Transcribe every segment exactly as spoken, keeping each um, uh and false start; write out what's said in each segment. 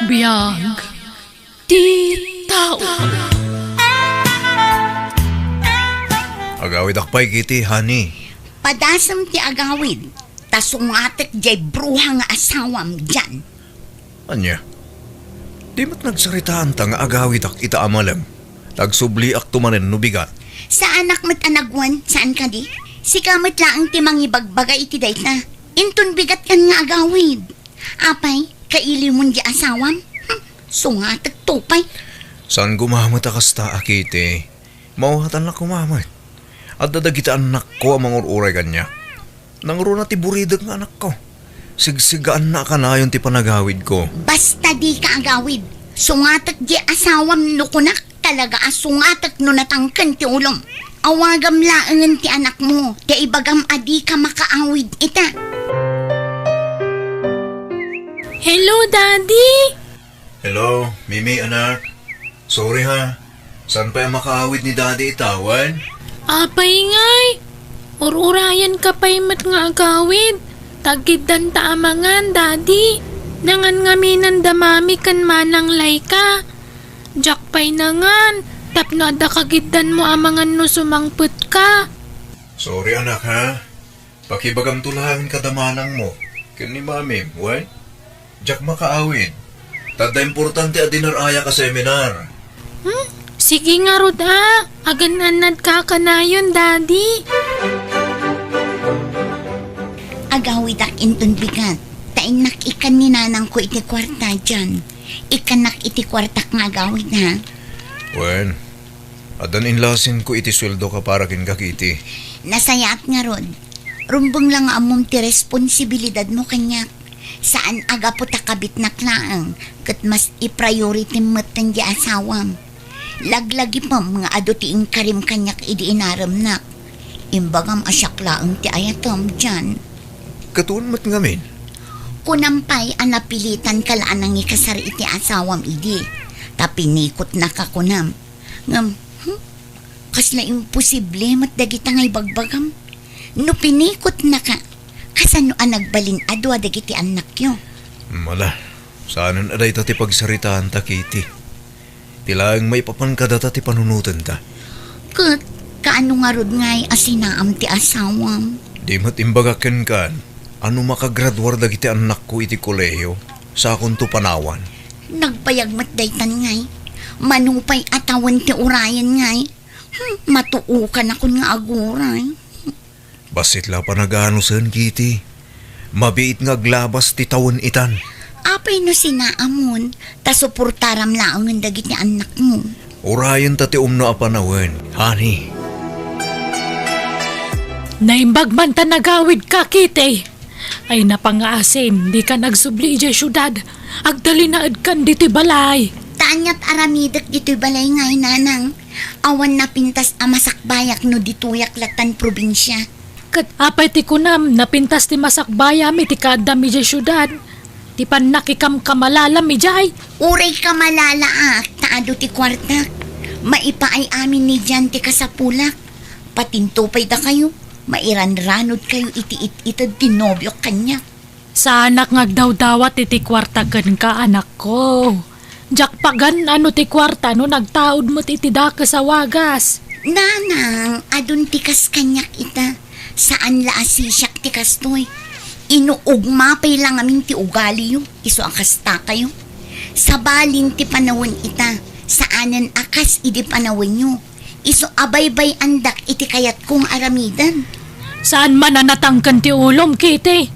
Biag ti tao. Agawidak pay, Kitty, honey. Padasem ti agawid, ta sungatek diay bruha nga asawam, Jan. Ania? Di met nagsaritaanta nga agawidak ita a malem? Tagsubli ak to manen no bigat. Saanak met a nagwan, saan kadi? Sika met laeng ti mangibagbaga iti dayta. Inton bigat kan nga agawid. Apay, kailiwmon diay asawam? Hm, sungatek to pay. Saan gumammet a kasta a, Kitty. Mawatan la koma met. Adda dagiti annakko a mangur-uray kaniak. Nangruna ti buridek nga anakko. Sigsigaanna a kanayon ti panagawidko. Basta dika agawid. Sungatek diay asawam no kunak, talaga a sungatek no natangken ti ulom. Awagam laengen ti anakmo, ta ibagam a dika makaawid ita. Hello, Daddy! Hello, Mimi, anak. Sorry ha. Saan pay a makaawid ni Daddy ita, wen? Apay ngay? Ur-urayenka pay met nga agawid. Taggiddanta a mangan, Daddy. Nangan ngamin da Mami ken Manang Laika. Diak pay nangan, tapno adda kagiddanmo a mangan no sumangpetka. Sorry, anak, ha? Pakibagamto laeng kada manangmo ken ni Mamim, wen? Diak makaawid. Ta adda importante a dinar-ayak a seminar. Hmm? Sige ngarud a, agan-annadka kanayon, Daddy. Agawidak inton bigat, ta innak ikkan ni nanangko iti kuarta, Jan. Ikkannak iti kuartak nga agawid, ha? Wen, addan inlasinko iti sueldoka para kenka, Kitty. Nasayaat ngarud. Rumbeng la nga ammom ti responsibilidadmo kaniak. Saan a gapu ta kabitnak laeng, ket mas i-priority metten diay asawam. Laglagipem nga adu ti inkarim kaniak idi inaremnak. Imbagam a siak laeng ti ayatem, Jan. Ket wen met ngamin? Kunam pay a napilitanka la a nangikasar iti asawam idi, ta pinikotnaka kunam. Ngem, hmm? Kasla imposible met dagita nga ibagbagam. No pinikotnaka, kasano a nagbalin a dua dagiti annakyo? Ala, saanen a dayta ti pagsaritaanta, Kitty. Ti laeng maipapan kadata ti panunotenta. Ket kaano ngarud ngay a sinaam ti asawam? Di met imbagak kenka a no makagraduar dagiti annakko iti kolehiyo, sakonto panawan. Nagbayag met daytan ngay. Mano pay a tawen ti urayen ngay. Hmm, matuokanakon nga aguray. Bassit la panaganusen, Kitty. Mabiit nga aglabas ti tawen itan. Apay no sinaamon, ta suportaram laengen dagiti annakmo. Urayenta ti umno a panawen, honey. Naimbag man ta nagawidka, Kitty. Ay, napangaasin, dika nagsubli idiay siudad. Agtalinaedkan ditoy balay. Ta aniat aramidek ditoy balay ngay, nanang? Awan napintas a masakbayak no ditoyak latan probinsia. Ket apay ti kunam, napintas ti masakbayam iti kaaddam idiay siudad? Ti pannakikamkamalalam idiay? Uray kamalalaak ta adu ti kuartak. Maipaay amin ni Jan ti kasapulak. Patinto pay dakayo, mairanranodkayo iti it-ited ti nobiok kaniak. Saanak nga agdawdawat iti kuarta kenka, anakko. Diak pagan-an no ti kuarta no nagtaud met iti dakes a wagas. Nanang, adun ti kas kaniak ita. Saan la a sisiak ti kastoy. Inuugma pay la ngamin ti ugaliyo, isu a kastakayo. Sabalin ti panawen ita, saanen a kas idi panawenyo. Isu a baybay-andak iti kayatko nga aramiden. Saan man a natangken ti ulom, Kitty?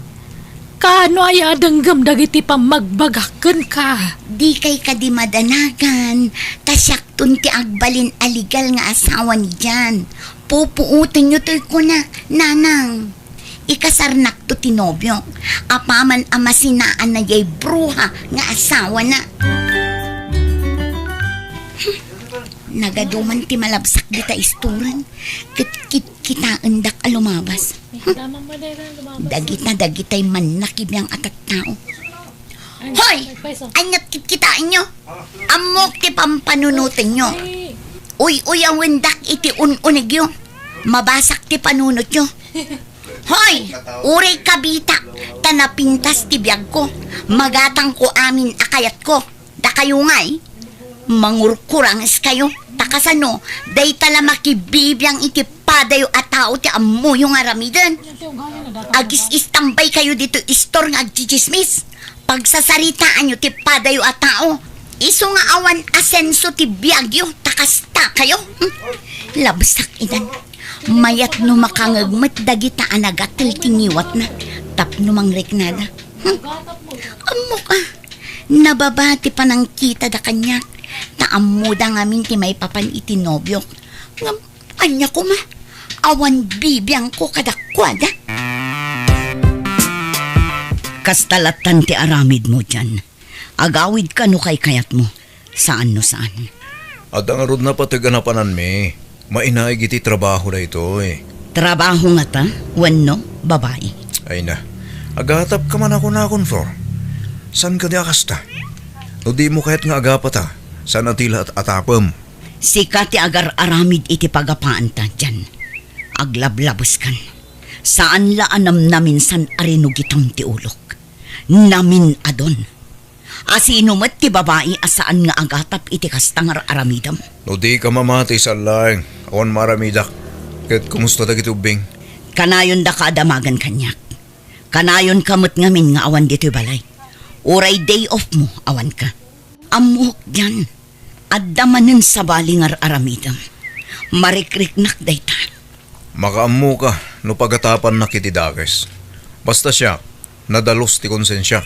Kaano aya a denggem dagiti pammagbagak kenka? Dikay kadi madanagan, ta siakton ti agbalin a legal nga asawa ni Jan. Pupuotenyo toy kuna, nanang. Ikasarnakto ti nobiok, apaman a masinaanna diay bruha nga asawana. Nagaduman ti malabsak dita istoren, ket kitkitaendak a lumabas. Dagita, dagitay mannakibiang a tattao. Hoy! Aniat kitkitaenyo? Ammok ti pampanunotenyo. Uy-uyawendak iti un-unegyo. Mabasak ti panunotyo. Hoy! Uray kabita, ta napintas ti biagko. Magatangko amin a kayatko. Dakayo ngay, mangurkurangeskayo. Ta kasano, dayta la makibibiang iti padayo a tao ti ammoyo nga aramiden. Agis-istambay kayo dito istor nga agtsitsismis. Pagsasaritaanyo ti padayo a tao. Isu nga awan asenso ti biagyo, ta kasta kayo. Hmm? Labsak idan. Mayat no makangeg met dagita a nagatel ti ngiwatna tapno mangriknada. Hmm? Ammok a, nababa ti panangkitada kaniak, ta ammoda ngamin ti maipapan iti nobiok. Ngem ania koma, awan bibiangko kadakuada. Kasta lattan ti aramidmo, Jan. Agawidka no kaykayatmo. Saan no saan. Adda ngarud napateg a napananmi. Mainaig iti trabaho daytoy. Trabaho ngata? Wenno babai? Ay na. Agatapka man a kunakon, Flor. Saan kadi a kasta? No dimo kayat nga agapata, saan a ti la at-atapem? Sika ti agar-aramid iti pagapaanta, Jan. Aglablabeskan. Saan la a namnaminsan a rinugitam ti ulok. Namin-adon. Asino met ti babai a saan nga agatap iti kasta nga ar-aramidem? No dika mamati, saan laeng, awan maaramidak. Ket kumusta dagiti ubbing? Kanayonda ka a damagen kaniak. Kanayonka met ngamin nga awan ditoy balay. Uray day off mo, awanka. Ammok, Jan. Adda manen sabali nga ar-aramidem. Marikriknak dayta. Makaammoka no pagatapannak iti dakes. Basta siak, nadalus ti konsensiak.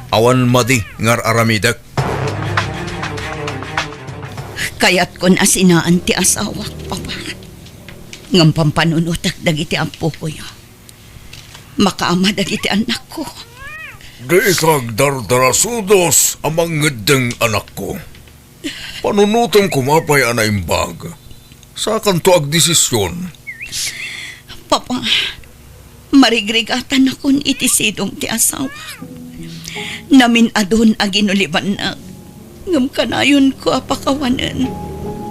Awan madi nga ar-aramidek. Kayatkon a sinaan ti asawak, Papa. Ngem pampanunotek dagiti appokoyo. Makaama dagiti annakko. Dika agdardarasudos a mangeddeng, anakko. Panunotem koma pay a naimbag. Sakanto agdesision. Papa, marigrigatanakon iti sidong ti asawak. Namin-adon a ginulibannak. Ngem kanayonko a pakawanen.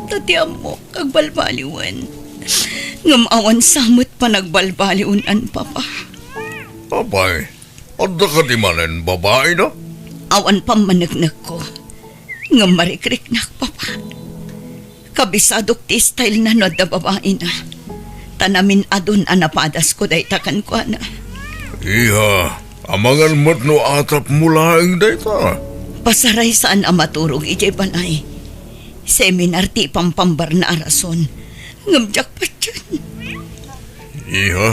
Ta ti ammok agbalbaliwen. Ngem awan sa met panagbalbaliwen-an, Papa. Apay, adda kadi manen babaina? Awan pammaneknekko. Ngem marikriknak, Papa. Kabisadok ti style na no adda babaina. Ta namin-adon a napadasko dayta kenkuana. Iha, amangan met no atapmo laeng dayta. Pasaray saan a maturog idiay balay. Seminar ti ipampambarna a rason. Ngem diak patien. Iha.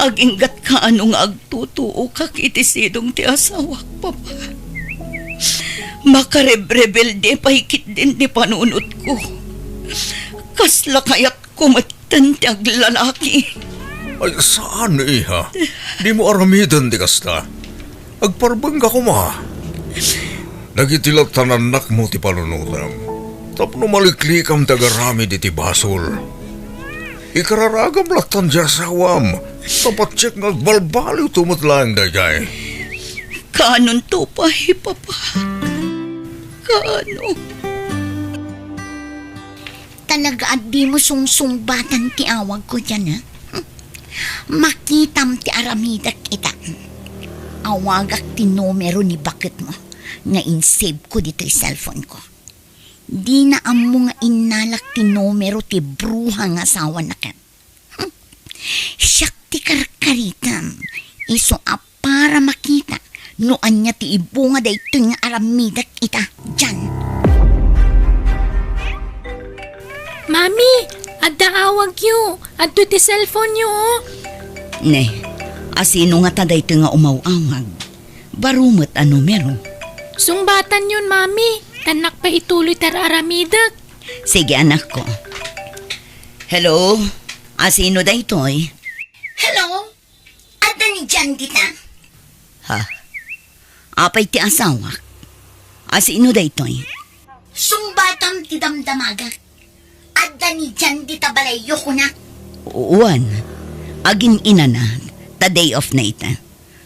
Aginggatka no nga agtutuokak iti sidong ti asawak, Papa. Makarebrebelde pay ketdin ti panunotko. Kasla kayatko metten ti aglalaki. Ay, saan, iha. Dimo aramiden ti kasta. Agparbengka koma. Dagiti lattan annakmo ti panunotem. Tapno maliklikam ti agaramid iti basol. Ikararagam lattan ti asawam. Ta patiek nga agbalbaliwto met laeng daydiay. Kaanonto pay, Papa? Kaano? Talaga a dimo sungsungbatan ti awagko diay, a? Makitam ti aramidek ita. Awagak ti numero ni baketmo nga insave ko ditoy cellphone ko. Dina ammo nga innalak ti numero ti bruha nga asawana ket. Hmm. Siak ti karkaritam, isu a para makita no ania ti ibunga daytoy nga aramidek ita, Jan. Mami, adda awagyo. Adtoy ti cellphone-yo, oh. Ne, asino ngata daytoy nga umaw-awag? Baro met a numero. Sungbatanyon, Mami. Tannak pay ituloy ti ar-aramidek. Sige, anakko. Hello? Asino daytoy? Hello? Adda ni Jan dita? Ha? Apay ti asawak? Asino daytoy? Sungbatam ti damdamagak. Adda ni Jan dita balayyo, kunak. Wen, agin-inana, ta day off na ita.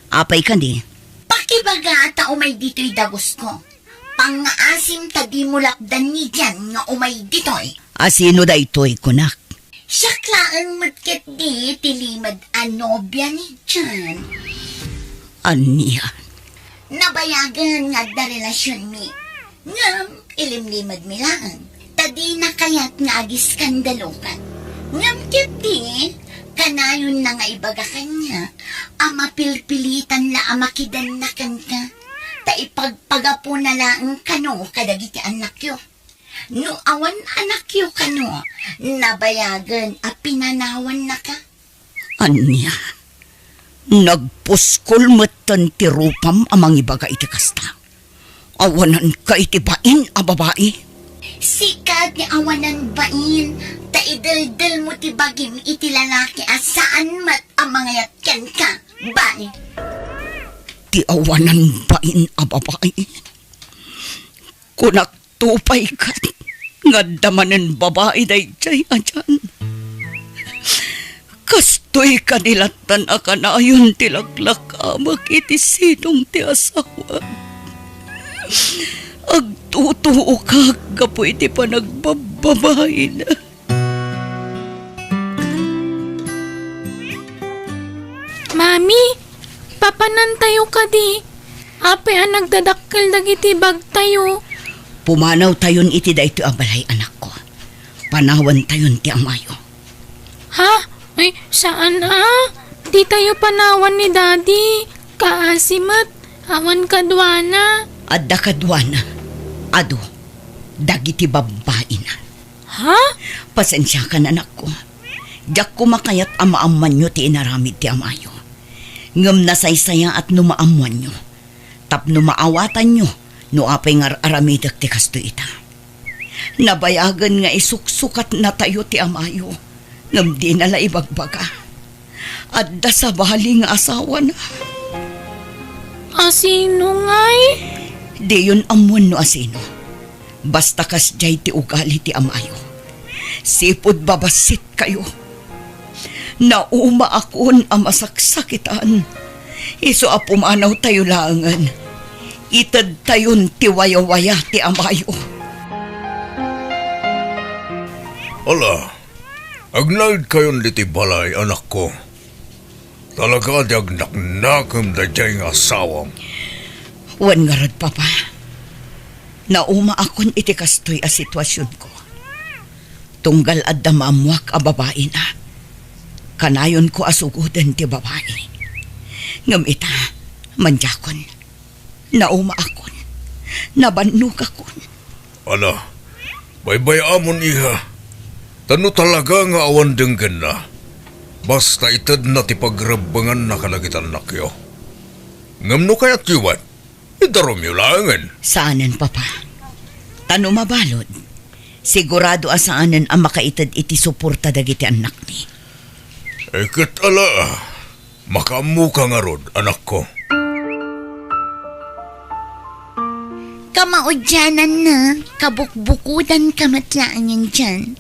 Apay kadi? Pakibaga ta umay ditoy dagusko. Pangngaasim ta dimo lapdan ni Jan nga umay ditoy. Asino daytoy, kunak? Siak laeng met ketdi ti limed a nobia ni John. Ania? Nabayagen nga adda relasionmi. Ngem ilimlimedmi laeng, ta dina kayat nga agiskandaloka. Ngem ketdi, kanayonna nga ibaga kaniak a mapilpilitan la a makidanna kenka, ta ipagpagapuna laeng kano kadagiti annakyo. No awan annakyo kano, nabayagen a pinanawannaka. Ania? Nagpuskol metten ti rupam a mangibaga iti kasta? Awananka iti bain a babai? Sika ti awanan bain, ta ideldelmo ti bagim iti lalaki a saan met a mangayat kenka, bai. Ti awanan bain a babai? Kunak to pay ket nga adda manen babai daydiay a John. Kastoy kadi lattan a kanayon ti laklakamek iti sidong ti asawak. Agtutuokak gapu iti panagbababaina. Mami, papanantayo kadi? Apay a nagdadakkel dagiti bagtayo? Pumanawtayon iti daytoy a balay, anakko. Panawantayon ti amayo. Ha? Ay, saan a? Ditayo panawan ni Daddy. Kaasi met, awan kaduana. Adda kaduana. Adu, dagiti babbaina. Ha? Pasensiakan, anakko. Diak koma kayat a maammoanyo ti inaramid ti amayo. Ngem nasaysayaat no maammoanyo, tapno maawatanyo no apay nga ar-aramidek ti kastoy ita. Nabayagen nga isuksukatnatayo ti amayo, ngem dina la ibagbaga. Adda sabali nga asawana. Asino ngay? Diyon ammoen no asino. Basta kasdiay ti ugali ti amayo. Sipud babassit kayo. Naumaakon a masaksakitan. Isu a pumanawtayo laengen. Itedtayon ti wayawaya ti amayo. Ala, agnaedkayon ditoy balay, anakko. Talaga ti agnaknakem daydiay nga asawam. Wen ngarud, Papa. Naumaakon iti kastoy a situasionko. Tunggal adda maammoak a babaina, kanayonko a sugoden ti babai. Ngem ita, mandiakon. Naumaakon. Nabannogakon. Ala, baybay-amon, iha. Ta no talaga nga awan denggenna, basta itedna ti pagrebbenganna kadagiti annakyo. Ngem no kayatyo met, idarumyo laengen. Saanen, Papa. Ta no mabalud, sigurado a saanen a makaited iti suporta dagiti annakmi. Eh, ket ala, makaammoka ngarud, anakko. Kamaudiananna, kabukbukodanka met laengen diay.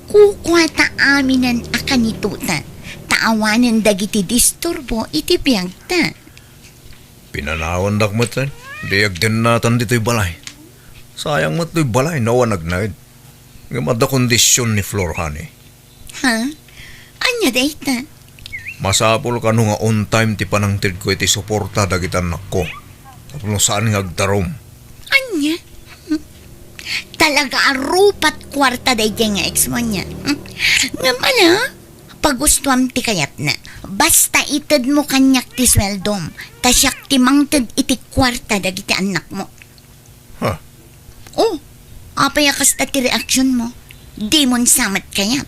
Kukuata aminen a kanitota, ta awanen dagiti disturbo iti biagta. Pinanawandak met, eh. Di agdennatan ditoy balay. Sayang met toy balay no awan agnaed. Ngem adda kondision ni Flor, honey. Ha? Ania dayta? Masapul kano nga on time ti panangtedko iti suporta dagiti annakko. Tapno saan nga agdarum. Ania? Hmm? Talaga a rupat kuarta daydiay nga ex-mo nia. Hmm? Ngem ala, pagustuam ti kayatna. Basta itedmo kaniak ti sueldom, ta siak ti mangted iti kuarta dagiti annakmo. Ha? Oh, apay a kasta ti reaksionmo? Dimon sa met kayat?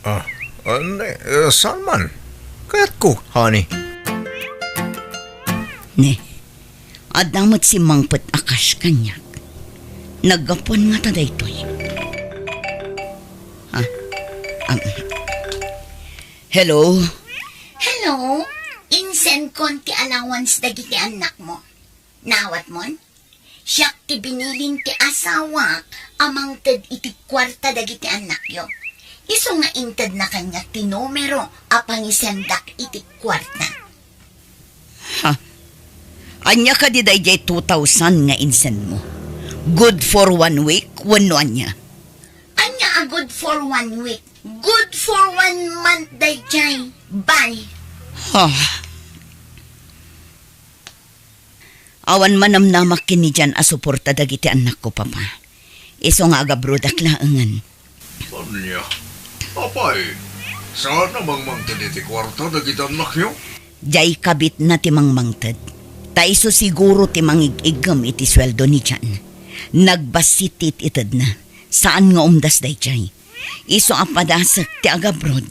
Ah, ah, ne, eh, saan man? Kayatko, honey. Ne, adda met simmangpet a cash kaniak. Naggapuan ngata daytoy. Ah, um, hello? Hello? Insendkon ti allowance dagiti annakmo. Naawatmon? Siak ti binilin ti asawak a mangted iti kuarta dagiti annakyo. Isu nga intedna kaniak ti numero a pangisendak iti kuarta. Ha? Ania kadi daydiay two thousand nga insendmo? Good for one week wenno ania? Ania a good for for one week. Good for one month dayjay. Bye. Ah. Awan manamnamak ken ni Jan a suporta dagiti annakko, Papa. Isu nga agabrodak laengen. Ania? Apay, saan a mangmangted iti kuarta dagiti annakyo? Diay kabitna ti mangmangted. Ta isu siguro ti mangig-iggem iti sueldo ni Jan. Nagbassit ti it-itedna. Saan nga umdas dayjay. Isu a padasek ti agabrod.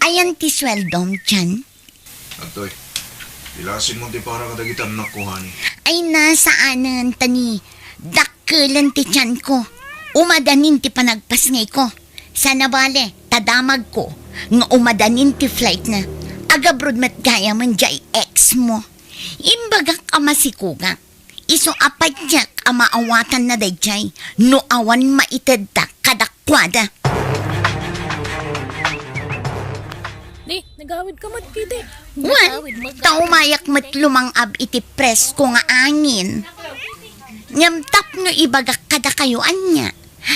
Ayan ti sueldom, Jan? Adtoy, ilasin mo ti para kadagiti annakko, honey. Ay, na, saanen, ta ni dakkelen ti tianko. Umadanin ti panagpasngayko. Sana bale, ta damagko nga umadanin ti flightna. Agabrod met gayamen diay ex mo. Imbagak a masikogak. Isu a patiek a maawatanna dayjay no awan maitedta kadakuada. Ni, nagawid ka met, Kitty. Wen, ta umayak met lumang-ab iti presko nga angin. Ngem tapno ibagak kadakayo ania,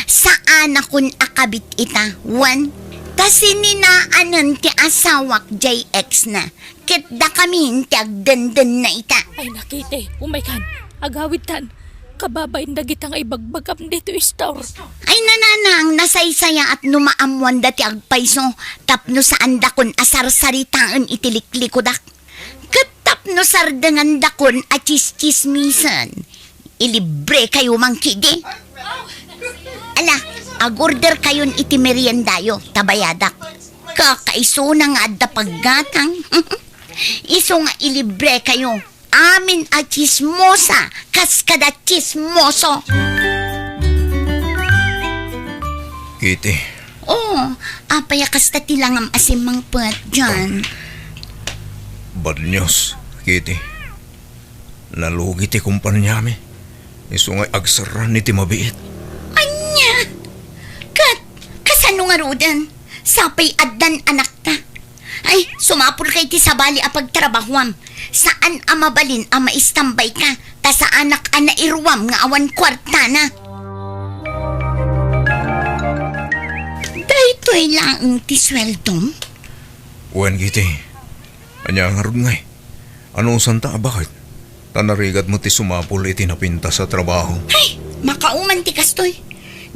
saanakon a kabit ita, wen, ta sininaanen ti asawak diay ex na, ket dakamin ti agdendenna ita. Ay, na, Kitty, umaykan, agawidtan. Kababain dagita nga ibagbagam ditoy store. Ay, nanang, nasaysayaat no maammoanda ti agpayso tapno saandakon a sarsaritaen iti liklikudak. Ket tapno sardengandakon a tsistsismisen, ilibre kayo man kidi. Ala, agorder kayon iti meriendayo, ta bayadak. Kakaisuna nga adda paggatang. Isu nga ilibre kayo. Amin a tsismosa, kas kada tsismoso. Kitty. Oh, apay a kasta ti langam a simmangpet, Jan? Bad news, Kitty. Nalugi ti kumpaniami. Isu nga agserran iti mabiit. Ania? Ket, kasano ngaruden? Sapay addan anakta. Ay, sumapulka iti sabali a pagtrabahoam. Saan a mabalin a maistambayka, ta saanak a nairuam nga awan kuartana. Daytoy laeng ti sueldom? Wen, Kitty. Ania ngarud ngay? Anusanta a baket? Ta narigat met ti sumapul iti napintas a trabaho. Ay, makauman ti kastoy.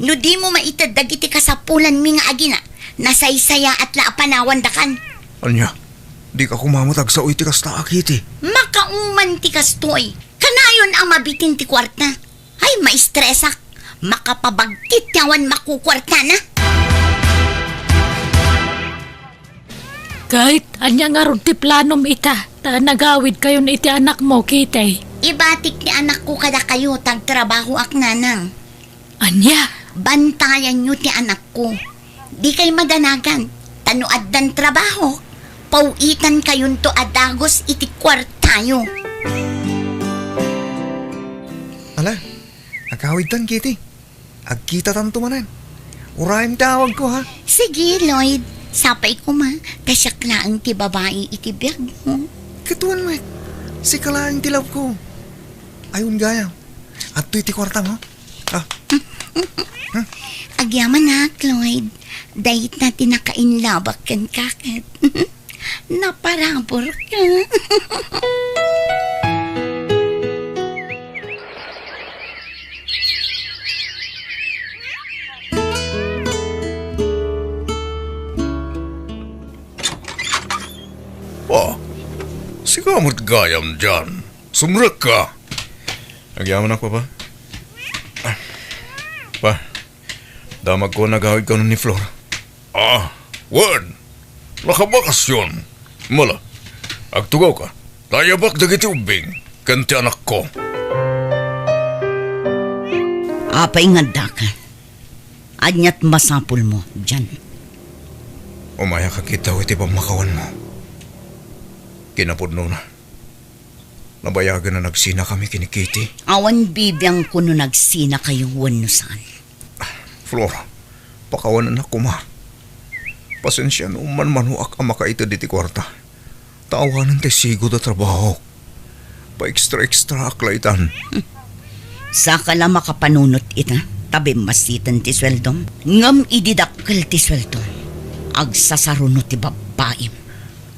No dimo maited dagiti kasapulanmi nga agina, nasaysayaat la a panawandakan. Ania? Dika koma met agsao iti kasta a, Kitty. Makauman ti kastoy. Kanayon a mabitin ti kuarta. Ay, maistresak. Makapabagtit ti awan makukuartana. Ket, ania ngarud ti planom ita, ta nagawid kayon iti anakmo, Kitty? Ibatik ti anakko kadakayo, ta agtrabahoak, nanang. Ania? Bantayanyo ti anakko. Dikay madanagan, ta no addan trabaho, paw-itankayonto a dagus iti kuartayo. Ala, agawidtan, Kitty. Agkitatanto manen. Urayem ti awagko, ha? Sige, Lloyd. Sapay koma, ta siak laeng ti babai iti biagmo. Ket wen met, sika laeng ti love ko. Ay, wen gayam. Adtoy ti kuartam, ha? Ah. Agyamanak, Lloyd. Dayta ti nakainlabak kenka ket. Naparaburka. Ah, sika met gayam diay. Sumrekka. Agyamanak, Papa. Pa, damagko a nagawid kanon ni Flor. Ah, wen. Nakabakasyon. Mala, agtugawka. Ta ayabak dagiti ubbing ken ti anakko. Apay nga addaka? Aniat masapulmo, Jan? Umayak a kitaw iti pammakawanmo. Kinapudnona, nabayagen a nagsinakami ken ni Kitty. Awan bibiangko no nagsinakayo wenno saan. Flor, pakawanennak koma. Pasensia no manmanoak a makaited iti kuarta. Ta awanen ti sigud a trabahok. Pa-extra-extraak la itan. Saka la makapanunot ita, ta bimmasiten ti sueldom. Ngem idi dakkel ti sueldom, agsasaruno ti babbaim.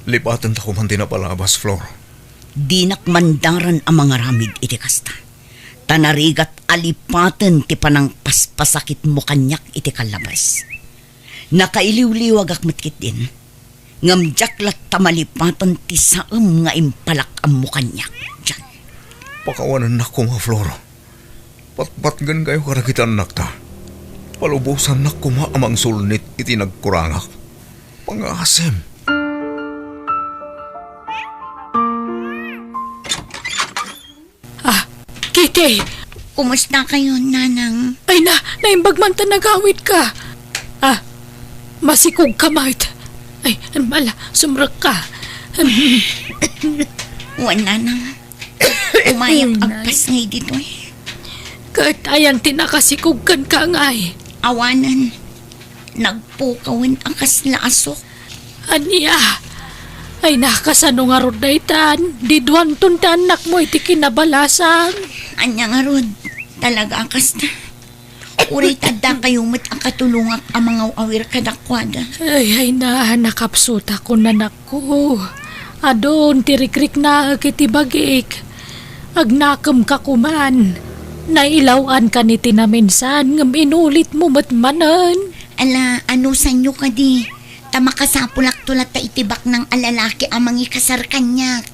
Lipatenta koman ti nabalabas, Flor. Dinak mandaran a mangaramid iti kasta. Ta narigat a lipaten ti panangpaspasakitmo kaniak iti kallabas. Nakailiwliwagak met ketdin, ngem diak latta malipaten ti saem nga impalak-ammo kaniak, John. Pakawanennak koma, Flor. Patpatgenkayo kadagiti annakta. Palubosannak koma a mangsulnit iti nagkurangak. Pangasim. Ah, Kitty! Kumusta kayo, Nanang? Ay na, naimbag man ta nagawid ka. Ah, masikog ka, Mart. Ay, ala, sumrek ka. Wen, Nanang. Umayak Ay, agpas ngay ditoy. Ket ayan ti nakasikog kenka ngay? Awanen. Nagpukawen a kasla asok. Ania? Ay, nakasano ngarud daytan? Diduanton ti annakmo iti kinabalasan. Ania ngarud? Talaga a kasta. Uray ta adda kayo met a katulongak a mangaw-awir kadakuada. Ay, ay na, nakapsutakon, anakko. Adun ti rikriknaek iti bagik. Agnakemka koman. Nailaw-ankan iti naminsan, ngem inulitmo met manen. Ala, anusanyo kadi? Ta makasapulakto latta iti baknang a lalaki a mangikasar kaniak.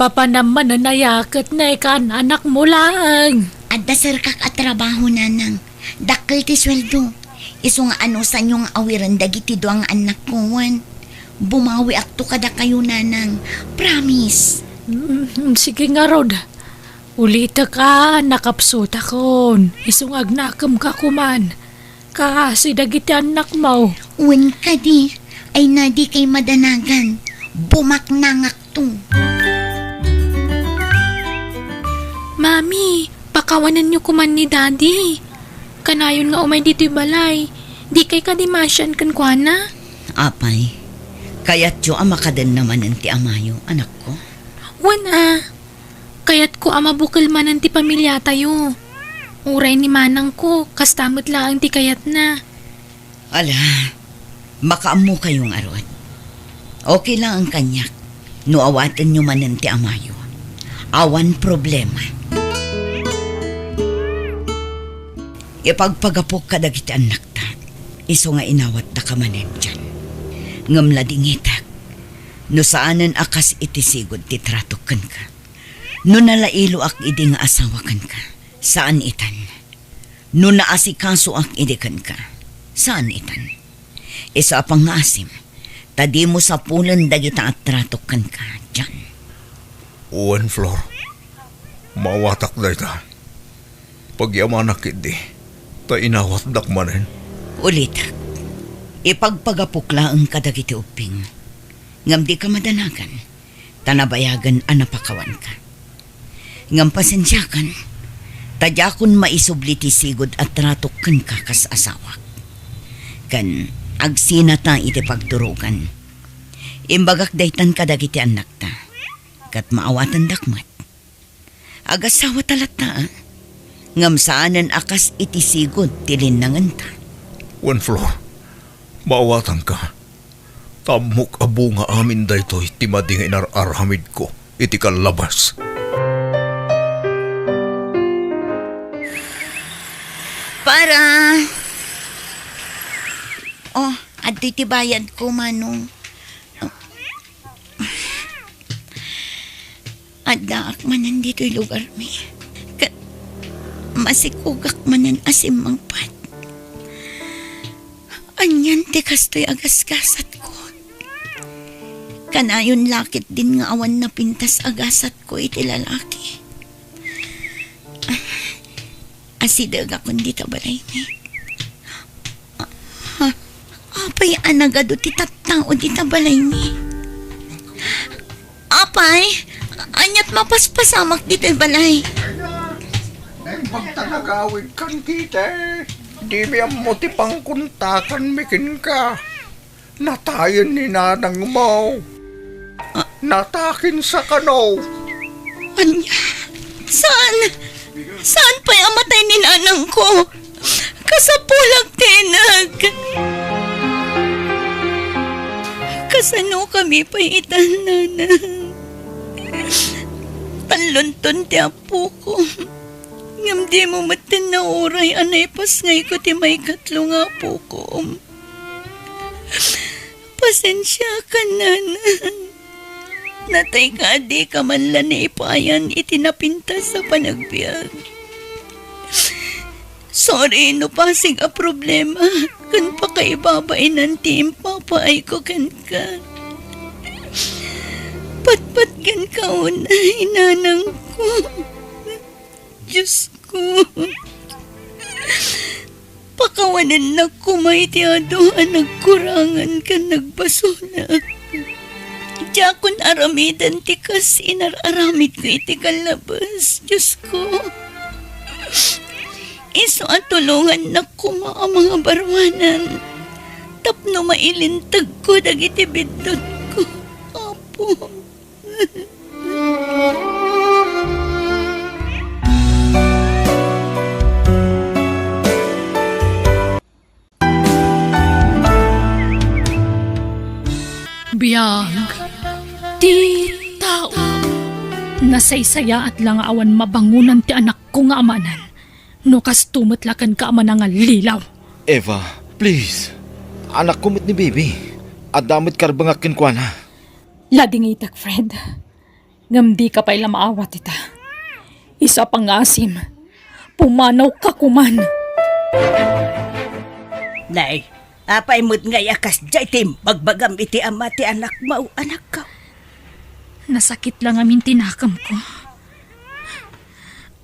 Papanam manen aya ket nakan-anakmo laeng? Adda serkak a trabaho, Nanang. Dakkel ti sueldo. Isu nga anusanyo nga awiren dagiti dua nga annakko wen. Bumawiakto kadakayo, Nanang. Promise. Mm, sige ngarud. Ulitek a, nakapsutakon. Isu nga agnakemka koman. Kaasi dagiti annakmo. Wen kadi, ay na dikay madanagan. Bumaknangakto. Mami, pakawanenyo koman ni Daddy. Kanayon nga umay ditoy balay. Dikay kadi maasian kenkuana? Apay, kayatyo a makadenna manen ti amayo, anakko? Wen a. Kayatko a mabukel manen ti pamiliatayo. Uray ni manangko, kasta met laeng ti kayatna. Ala, makaammokayo ngarud. Okay laeng kaniak no awatenyo manen ti amayo. Awan problema. Ipagpagapok kadagiti annakta, isu nga inawatdaka manen diay. Ngem ladingitek, no saanen a kas iti sigud ti tratok kenka. No nalailoak idi nga asawa kenka, saan itan. No naasikasoak idi kenka, saan itan. Isu a pangngaasim, ta dimo sapulen dagita a tratok kenka, John. Wen, Flor. Maawatak dayta. Pagyamanak ketdi, ta inawatdak manen. Ulitek, ipagpagapok laeng kadagiti ubbing, ngem dika madanagan, ta nabayagen a napakawanka. Ngem pasensiakan, ta diakon maisubli ti sigud a tratok kenka kas asawak. Ken agsinata iti pagturogan. Imbagak daytan kadagiti annakta, ket maawatendak met. Agasawata latta, a? Ngem saanen a kas iti sigud ti linnangenta. Wen, Flor, maawatanka. Ta ammok a bunga amin daytoy ti madi nga inar-aramidko iti kallabas. Para. Oh, adtoy ti bayadko, Manong. Addaak manen ditoy lugarmi. Ket masikogak manen a simmangpet. Anian ti kastoy a gasgasatko? Kanayon la ketdin nga awan napintas a gasatko iti lalaki. Asidegakon dita balaymi. Ah, apay a nagadu ti tattao dita balaymi? Apay, aniat mapaspasamak dita balay? Naimbag ta nagawidkan, Kitty. Dimi ammo ti pangkontakanmi kenka. Natayen ni nanangmo. Ah. Natakin sa kano. Ania? Saan? Saan pay a matay ni nanangko? Kasapulak ti innak. Kasano kami pay ita, nanang? Tallonton ti apoko. Ngem dimo metten nauray a naipasngayko ti maikatlo nga apokom. Pasensiakan, nanang. Natayka a dika man la naipayan iti napintas a panagbiag. Sorry no pasig a problema ken pakaibabainan ti impapaayko kenka. Patpatgenka unay, nanangko. Diosko. Pakawanennak koma iti adu a nagkurangan ken nagbasolak. Diakon aramiden ti kas inar-aramidko iti kallabes, Diosko. Isu a tulongannak koma a mangabaruanan tapno mailintagko dagiti biddutko, Apo. Biag ti tao. Nasaysayaat la nga awan mabangonan ti anakko nga amanan. No kasto met la kenka a manangallilaw. Eva, please. Anakko met ni Bibi. Adda met karbengak kenkuana. Ladingitek, Fred. Ngem dika pay la maawat ita. Isu a pangngasim, pumanawka koman. Nay, apay met ngay a kasdiay ti imbagbagam iti ama ti anakmo, anakko? Nasakit la ngamin ti nakemko.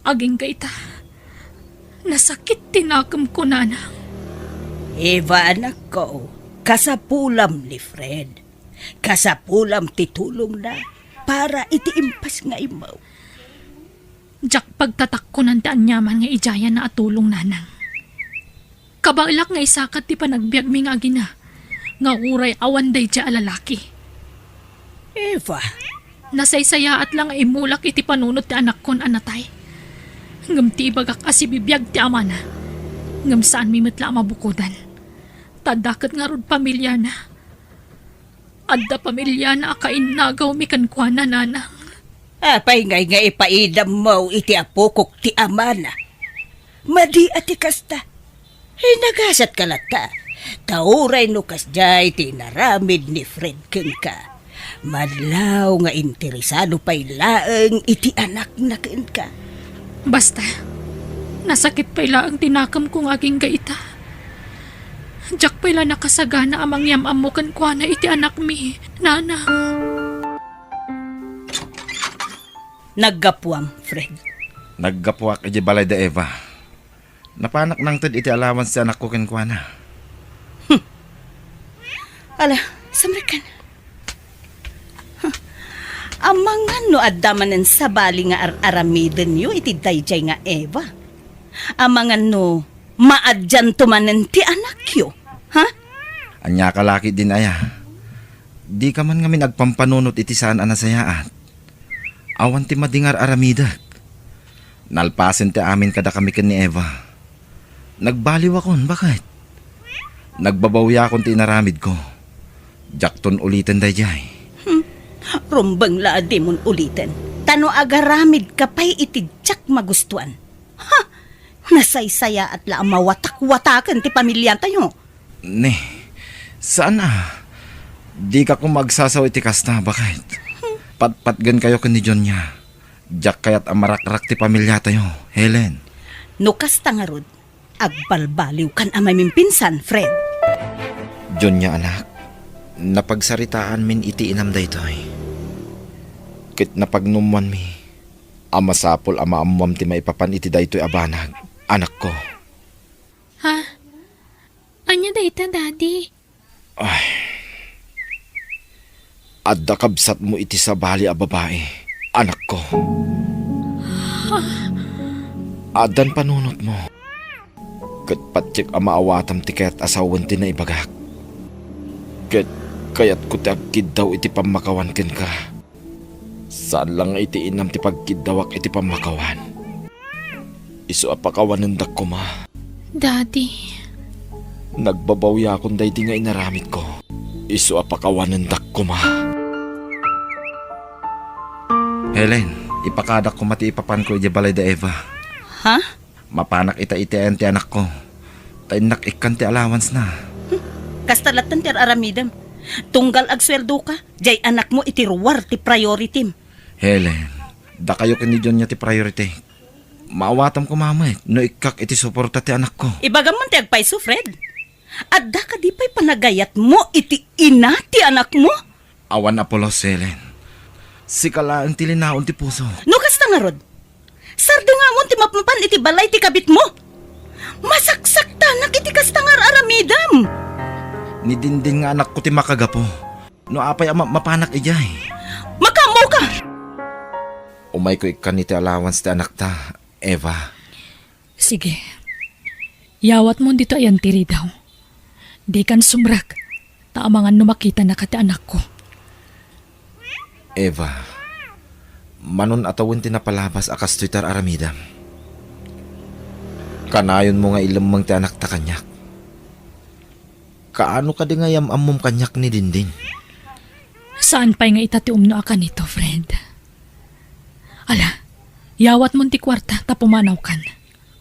Agingga ita, nasakit ti nakemko, nanang. Eva, anakko, kasapulam ni Fred. Kasapulam ti tulongna para iti impasngaymo. Diak pagtatakkonan ti aniaman nga idiayanna a tulong, nanang. Kabaelak nga isakat ti panagbiagmi nga agina, nga uray awan daydiay a lalaki. Eva. Nasaysayaat la nga immulak iti panunot ti anakkon a natay. Ngem ti ibagak a sibibiag ti amana. Ngem saanmi met la a mabukodan. Ta adda ket ngarud pamiliana. Adda pamiliana a kainnagawmi kenkuana, nanang. Apay ngay nga ipaidammo iti apokok ti amana? Madi a ti kasta. Ay, nagasatka latta. Ta uray no kasdiay ti inaramid ni Fred kenka, madlaw nga interesado pay laeng iti anakna kenka. Basta, nasakit pay laeng ti nakemko nga agingga ita. Diak pay la nakasagana a mangyam-ammo kenkuana iti anakmi, nanang. Naggapuam, Fred. Naggapuak idiay balay da Eva. Napanak nangted iti allowance ti anakko kenkuana. Hmm. Ala, samrekan. Huh. Amangan no adda manen sabali nga ar-aramidenyo iti daydiay nga Eva. Amangan no maaddianto manen ti anakyo. Ha? Ania ka laki din aya? Dika man ngamin agpampanunot iti saan a nasayaat. Awan ti madi nga ar-aramidek. Nalpasen ti amin kadakami ken ni Eva. Nagbaliwakon, baket. Nagbabawiakon ti inaramidko. Diakton uliten daydiay. Hmm. Rumbeng la a dimon uliten. Ta no agaramidka pay iti diak magustuan. Ha! Nasaysayaat la a mawatakwataken ti pamiliatayo. Ne, saan a. Dika koma agsasaw iti kasta, baket. Patpatgenkayo ken ni Jonia. Diak kayat a marakrak ti pamiliatayo, Helen. No kasta ngarud, agbalbaliwkan a mamimpinsan, Fred. Jonia, anak, napagsaritaanmin iti inam daytoy. Ket napagnummoanmi a masapul a maammoam ti maipapan iti daytoy a banag, anakko. Ha? Ania dayta, Daddy? Ay. Adda kabsatmo iti sabali a babai, anakko. Addan panunotmo. Ket patiek a maawatam ti kayat a sawen ti naibagak. Ket kayatko ti agkiddaw iti pammakawan kenka. Saan lang nga iti inam ti pagkiddawak iti pammakawan. Isu a pakawanendak koma. Daddy. Nagbabawiakon daydi nga inaramidko. Isu a pakawanendak koma. Helen, ipakadak koma ti ipapanko idiay balay da Eva. Ha? Mapanak ita iti ayan ti anakko. Ta innak ikkan ti allowance na. Kasta latten ti ar-aramidem. Tunggal agsueldoka, jay anakmo iti ruar ti prioritim. Helen, dakayo ken ni Jonia ti priority. Maawatam koma met no ikkak iti suporta ti anakko. Ibagam man ti agpayso, Fred. Adda kadi pay panagayatmo iti ina ti anakmo? Awan a pulos, Helen. Sika laeng ti linaon ti puso. No kasta ngarud, sardengam ti mapmapan iti balay ti kabitmo. Masaksaktanak iti kasta nga ar-aramidem. Ni Dindin nga anakko ti makagapu. No apay a ma-, mapanak idiay? Makaammoka! Umayko ikkan iti allowance ti anakta, Eva. Sige. Yawatmon ditoy ayan ti ridaw. Dikan sumrek, ta amangan no makitanaka ti anakko. Eva, manon a tawen ti napalabas a kastoy ti ar-aramidam. Kanayonmo nga ilemmeng ti anakta kaniak. Kaano kadi nga yam-ammom kaniak ni Dindin? Saan pay nga ita ti umno a kanito, Fred. Ala, yawatmon ti kuarta ta pumanawkan.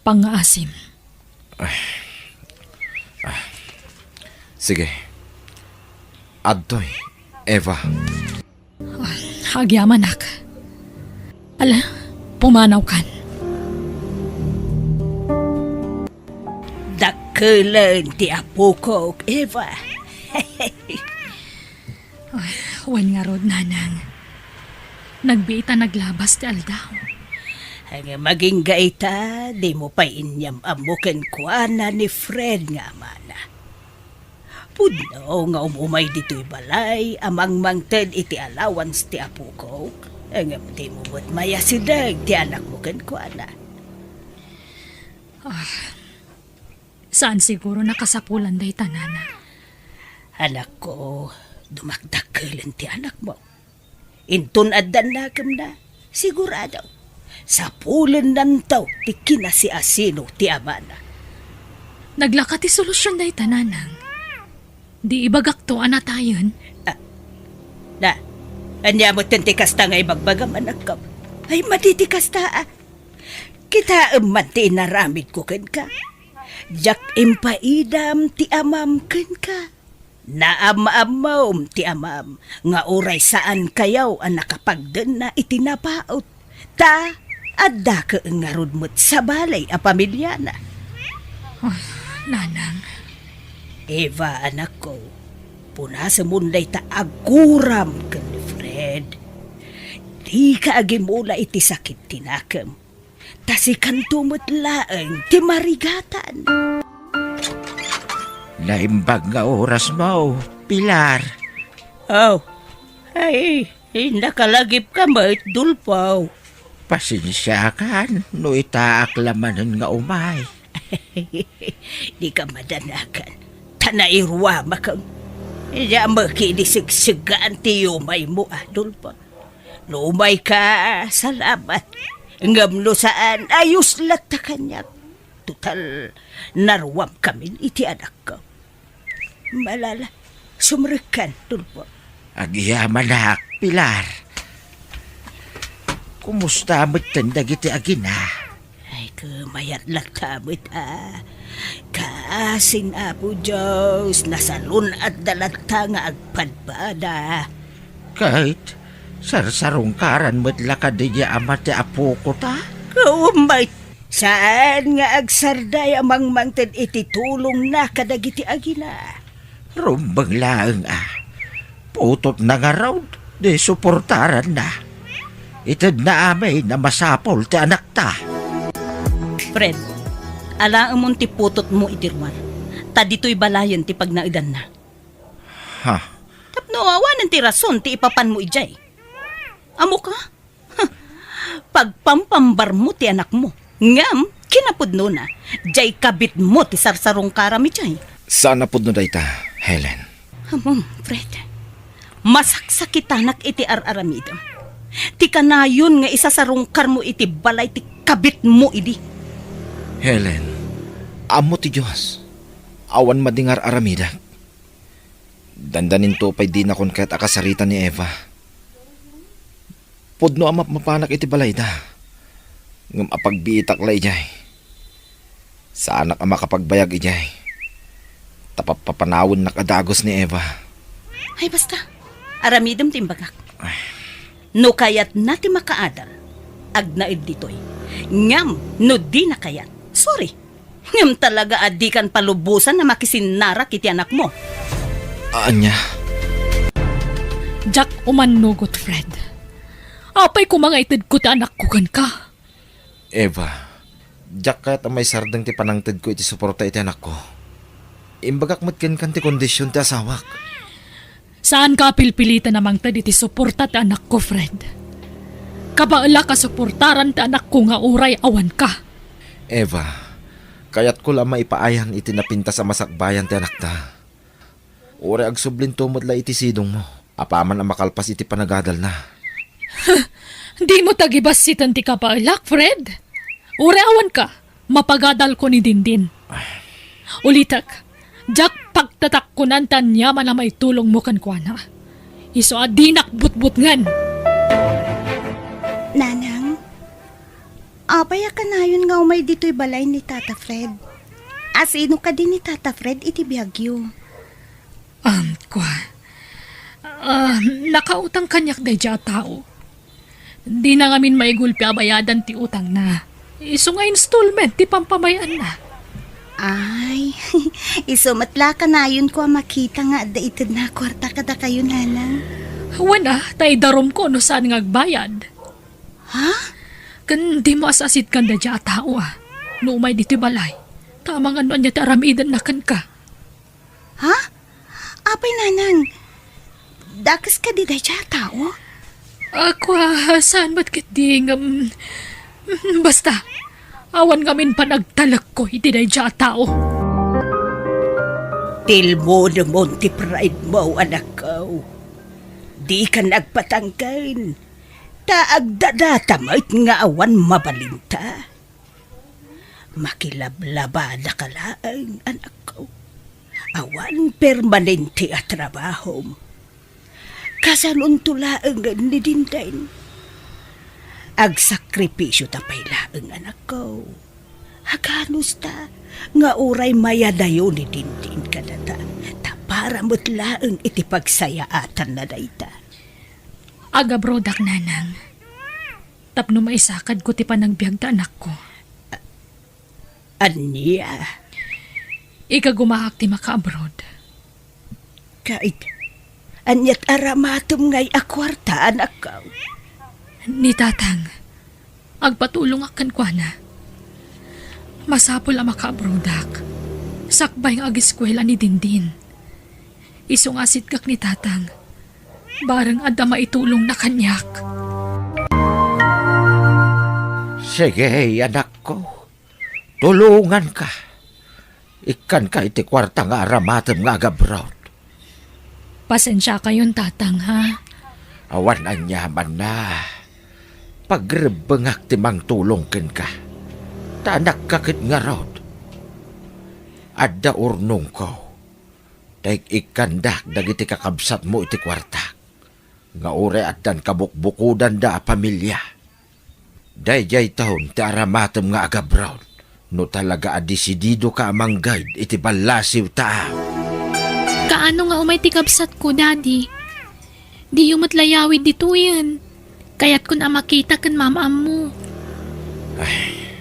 Pangngaasim. Ah. Ah. Sige. Adtoy, Eva. Ah, agyamanak. Ala, pumanawkan. Dakkelen ti apokok, Eva. Ay, wen ngarud, Nanang. Nagbiit a naglabas ti aldaw. Ngem agingga ita, dimo pay inyam-ammo kenkuana ni Fred nga amana. Pudno nga um-umay ditoy balay a mangmangted iti allowance ti apokok, ngem dimo met mayasideg ti anakmo kenkuana. Ah, saan siguro nakasapulan dayta, Nana. Anakko, dumakdakkelen ti anakmo. Inton addan nakemna, sigurado, sapulennanto ti kinasiasino ti amana. Naglaka ti solusion dayta, Nanang. Di ibagakto a natayen. Ah, na, ania metten ti kasta nga ibagbagam, anakko? Ay, madi ti kasta, a. Kitaem man ti inaramidko kenka. Diak impaidam ti amam kenka. Naam-ammom ti amam nga uray saankayo a nakapagdenna iti napaut, ta adda ket ngarud met sabali a pamiliana. Ah, Nanang. Eva, anakko, punasemon dayta aguram ken ni Fred. Dika agimula iti sakit ti nakem. Ta sikanto met laeng ti marigatan. Naimbag nga orasmo, Pilar. Oh, ay, nakalagipka met, Dolfo. Pasensiakan no itaak la manen nga umay. Dika madanagan, ta nairuamaken. Diak met idi segsegaan ti yumaymo, a, Dolfo. No umayka, salamat. Ngem no saan, ayos latta kaniak. Total, naruamkamin iti anakko. Malala, sumrekkan, Dolfo. Agyamanak, Pilar. Kumusta metten dagiti agina? Ay, kumayat latta met, a. Kaasin Apo Dios, nasalun-adda latta nga agpadpada. Ket sarsarungkaran met la kadi nga ama ti apokota? Ummay, saan nga agsardaya a mangmangted iti tulongna kadagiti agina. Rumbeng laeng, a. Putotna ngarud, di suportaranna. Itedna amin a masapul ti anakta. Fred, alaemon ti putotmo iti ruar, ta ditoy balayen ti pagnaedanna. Ha? Tapno awanen ti rason ti ipapanmo idiay. Ammoka? Huh. Pagpampambarmo ti anakmo. Ngem, kinapudnona, diay kabitmo ti sarsarungkaram idiay. Saan a pudno dayta, Helen. Ammom, Fred. Masaksakitanak iti ar-aramidem. Ti kanayon nga isasarungkarmo iti balay ti kabitmo idi. Helen, ammo ti Dios. Awan madi nga ar-aramidek. Dandaninto pay dinakon kayat a kasarita ni Eva. Pudno a mapmapanak iti balayda. Ngem apagbiitak la idiay. Saanak a makapagbayag idiay. Ta pappapanawennak a dagus ni Eva. Ay, basta. Aramidem ti imbagak. Ay. No kayatna ti makaadal, agnaed ditoy. Ngem no dina kayat, sorry. Ngem talaga a dikan palubosan a makisinnarak iti anakmo. Ania? Diak umannugot, Fred. Apay koma nga itedko ti anakko kenka? Eva, diak kayat a maisardeng ti panangtedko iti suporta iti anakko. Imbagak met kenka ti kondision ti asawak. Saanka a pilpilitan a mangted iti suporta ti anakko, Fred. Kabaelak a suportaran ti anakko nga uray awanka. Eva, kayatko la a maipaayan iti napintas a masakbayan ti anakta. Uray agsublinto met la iti sidongmo, apaman a makalpas iti panagadalna. Dimo tagibassiten ti kabaelak, Fred. Uray awanka, mapagadalko ni Dindin. Ulitek, diak pagtatakkonan ti aniaman a maitulongmo kenkuana. Isu a dinak butbutngen. Nanang, apay a kanayon nga umay ditoy balay ni Tata Fred? Asino kadi ni Tata Fred iti biagyo? Um, kua. Ah, nakautang kaniak daydiay a tao. Dina ngamin maigulpi a bayadan ti utangna. Isu nga installment ti pampamay-anna. Ay, isu met la kanayonko a makita nga adda itedna a kuarta kadakayo, nanang. Wen a, ta idarumko no saan nga agbayad. Ha? Ken dimo as-asitkan daydiay a tao a, no umay ditoy balay, ta amangan no ania ti aramidenna kenka. Ha? Apay, nanang? Dakes kadi daydiay a tao? Ako, ah, saan met ketdi ngem, mm, basta, awan ngamin panagtalekko iti daydiay a tao. Tilmonemon ti pride mo, anakko. Dikan agpatangken, ta agdadata met nga awan mabalinta. Makilablabadaka laeng, anakko. Awan permanente a trabahom. Kasanonto laengen ni Dindin. Agsakripisio ta pay laeng, anakko. Aganusta nga uray mayadayo ni Dindin kadata, ta para met laeng iti pagsayaatanna dayta. Agabrodak, nanang. Tapno maisakadko ti panagbiag ti anakko. Ania? Igagumaak ti makaabroad. Ket, aniat aramatem ngay a kuarta, anakko? Ni tatang, agpatulongak kenkuana. Masapul a makaabroadak. Sakbay nga ageskuela ni Dindin. Isu nga asitkak ni tatang. Bareng adda maitulongna kaniak. Sige, anakko. Tulonganka. Ikkanka iti kuarta nga aramatem nga agabroad. Pasensiakayon, tatang, ha? Awan aniamanna. Pagrebbengak ti mangtulong kenka. Ta anakka ket ngarud. Adda urnongko. Ta ik-ikkandak dagiti kakabsatmo iti kuartak, nga uray addan kabukbukudanda a pamilia. Daydiay taon ti aramatem nga agabroad, no talaga a desididoka a manggayad iti ballasiwta. Kaano nga umay ti kabsatko, Daddy? Diyo met layawid ditoyen. Kayatkon a makita ken maam-ammo. Ay,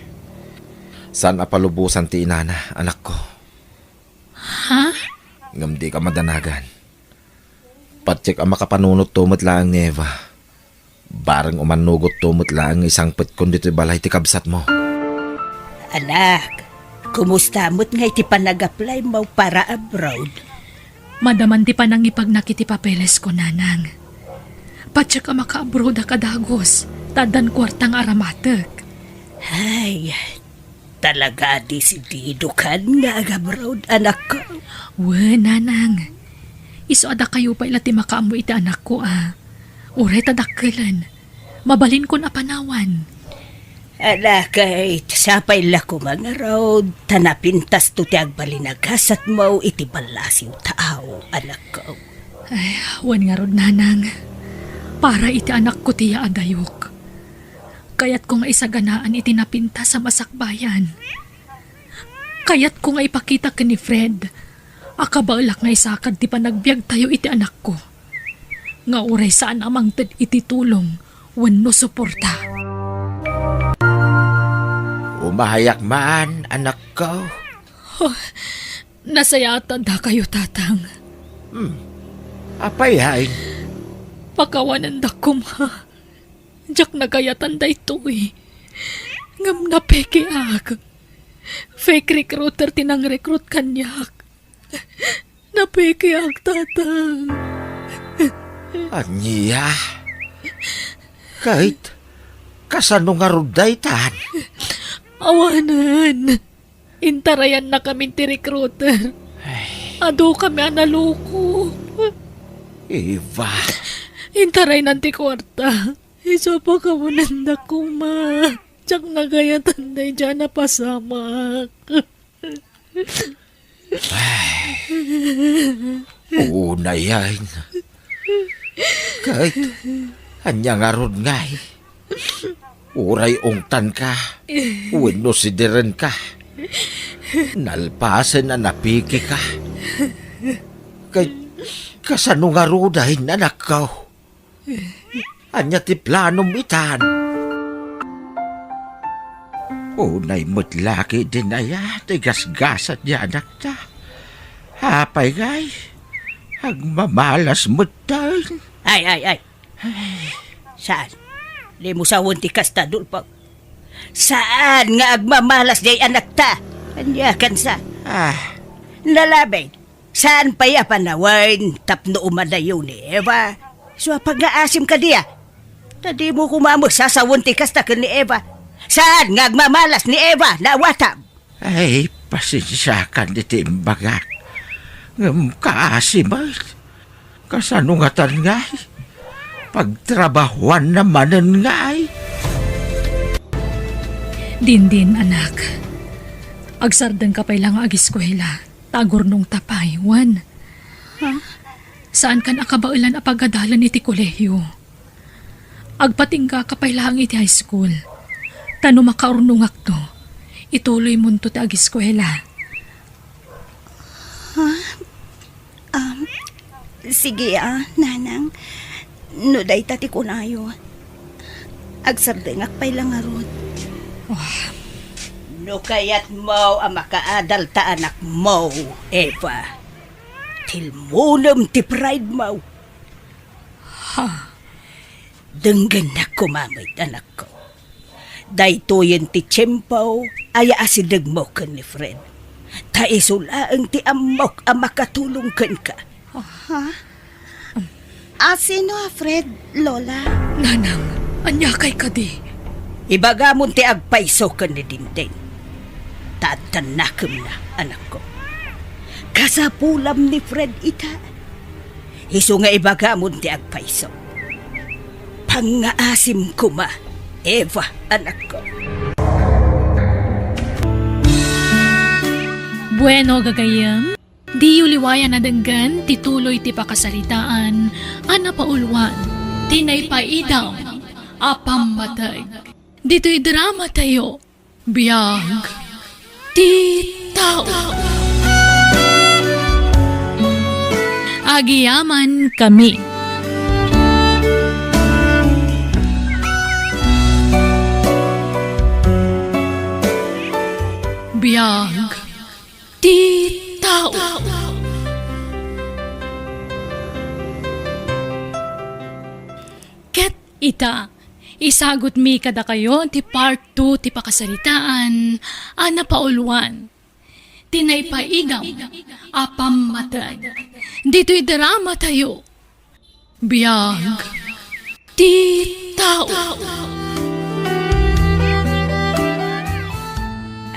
saan a palubosan ti inana, anakko. Ha? Ngem dika madanagan. Patiek a makapanunotto met laeng ni Eva. Bareng umannugotto met laeng nga isangpetkon ditoy balay ti kabsatmo. Anak, kumusta met ngay ti panag-apply mo para abroad? Madaman ti panangipagnak iti papelesko, nanang. Patiek a makaabroadak a dagus, ta addan kuarta nga aramatek. Ay, talaga a desididokan nga agabroad, anakko? Wen, nanang. Isu a dakayo pay la ti makaammo iti anakko a, uray ta dakkelen, Mabalinkon a panawan. Ala, ket sapay la koma ngarud, ta napintasto ti agbalin a gasatmo iti ballasiw taaw, anakko. Ay, wen ngarud, nanang. Para iti anakko ti yaadayok. Kayatko nga isaganaan iti napintas a masakbayan. Kayatko nga ipakita ken ni Fred a kabaelak nga isakad ti panagbiagtayo iti anakko, nga uray saan a mangted iti tulong wenno suporta. Umayak man, anakko. Oh, nasayaat dakayo, Tatang. Hmm. Apay, hain? Pakawanendak koma. Diak nagayatan daytoy. Ngem napekeak. Fake recruiter ti nangrecruit kaniak. Napekeak, Tatang. Ania? Ket kasano ngarud daytan? Awanen. Intarayannakamin ti recruiter. Ay. Adukami a naloko. Eva. Intaraynan ti kuarta. Isu a pakawanendak koma. Diak nagayatan daydiay a napasamak. Ay. Unay, hain. Ket ania ngarud ngay? Uray ungtanka wenno sidirenka, nalpasen a napekeka. Ket kasano ngaruden, anakko? Ania ti planom itan? Unay met la ketdin aya ti gasgasat ti anakta. Apay ngay, agmamalas metten. Ay, ay, ay. Saan? Dimo sawen ti kasta, Dolfo. Saan nga agmamalas diay anakta? Ania kansa? Ah. Nalabit. Saan pay a panawen tapno umadayo ni Eva? Isu a pangngaasim kadi a. Ta dimo koma met sasawen ti kasta ken ni Eva. Saan nga agmamalas ni Eva, naawatam? Ay, pasensiakan iti imbagak. Ngem kaasi met. Kasano ngatan ngay? Pagtrabahuanna manen ngay? Dindin, anak. Agsardengka pay la nga agiskuela. Ta agurnongta pay, wen. Ha? Saankan a kabaelan a pagadalan iti kolehio. Agpatinggaka pay laeng iti high school. Ta no makaurnongakto, ituloymonto ti agiskuela. Ha? Um, sige, ah, nanang. No dayta ti kunayo, agsardengak pay la ngarud. Ah. No kayatmo a makaadal ta anakmo, Eva, tilmonem ti pride mo. Ha? Denggennak koma met, anakko. Daytoyen ti tiempo a yaasidegmo ken ni Fred. Ta isu laeng ti ammok a makatulong kenka. Ha? A sino a Fred, Lola? Nanang, aniakay kadi? Ibagamon ti agpayso ken ni Dindin. Ta adda nakemna, anakko. Kasapulam ni Fred ita. Isu nga ibagamon ti agpayso. Pangngaasim koma, Eva, anakko. Bueno, gagayyem, diyo liwayan a denggen ti tuloy ti pakasaritaan a napauluan ti naipaidam a pammateg. Ditoy drama tayo, Biag ti tao. Agyamankami. Biag ti tao. Ket ita, isagutmi kadakayo ti part two ti pakasaritaan a napauluan ti naipaigam a pammateg. Ditoy drama tayo, Biag ti tao.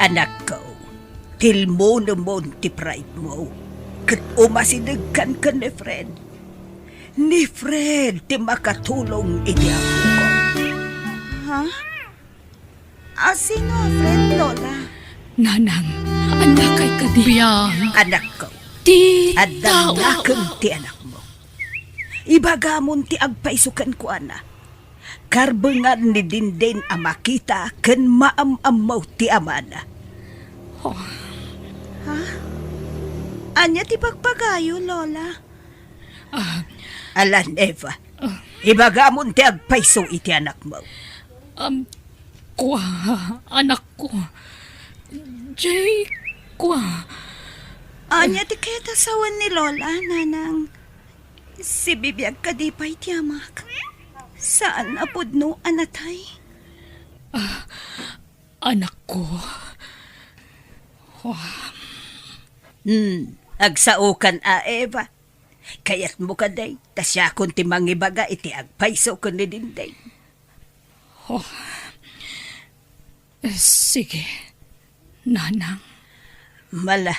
Anakko, tilmonemon ti pride mo, ket umasidegkan ken ni Fred. Ni Fred ti makatulong iti apokon. Ha? A, sino a Fred, Lola? Nanang, annakay kadi? Biang. Anakko, ti addam tao. Nakem ti anakmo. Ibagamon ti agpayso kenkuana. Karbengan ni Dindin a makita ken maam-ammo ti amana. Oh. Ha? Ania ti pagpagayo, Lola? Ah. Alan, Eva. Ah. Ibagamon ti agpayso iti anakmo. Um, kua, anakko. Jay, kua. Ania ti kayat a sawen ni Lola, Nanang? Sibibiag kadi pay ti amak? Saan a pudno a natay? Ah, anakko. Wah. Hmm, agsaokan a, Eva. Kayatmo kadi, ta siakon ti mangibaga iti agpayso ken ni Dindin. Oh. Sige, Nanang. Mala,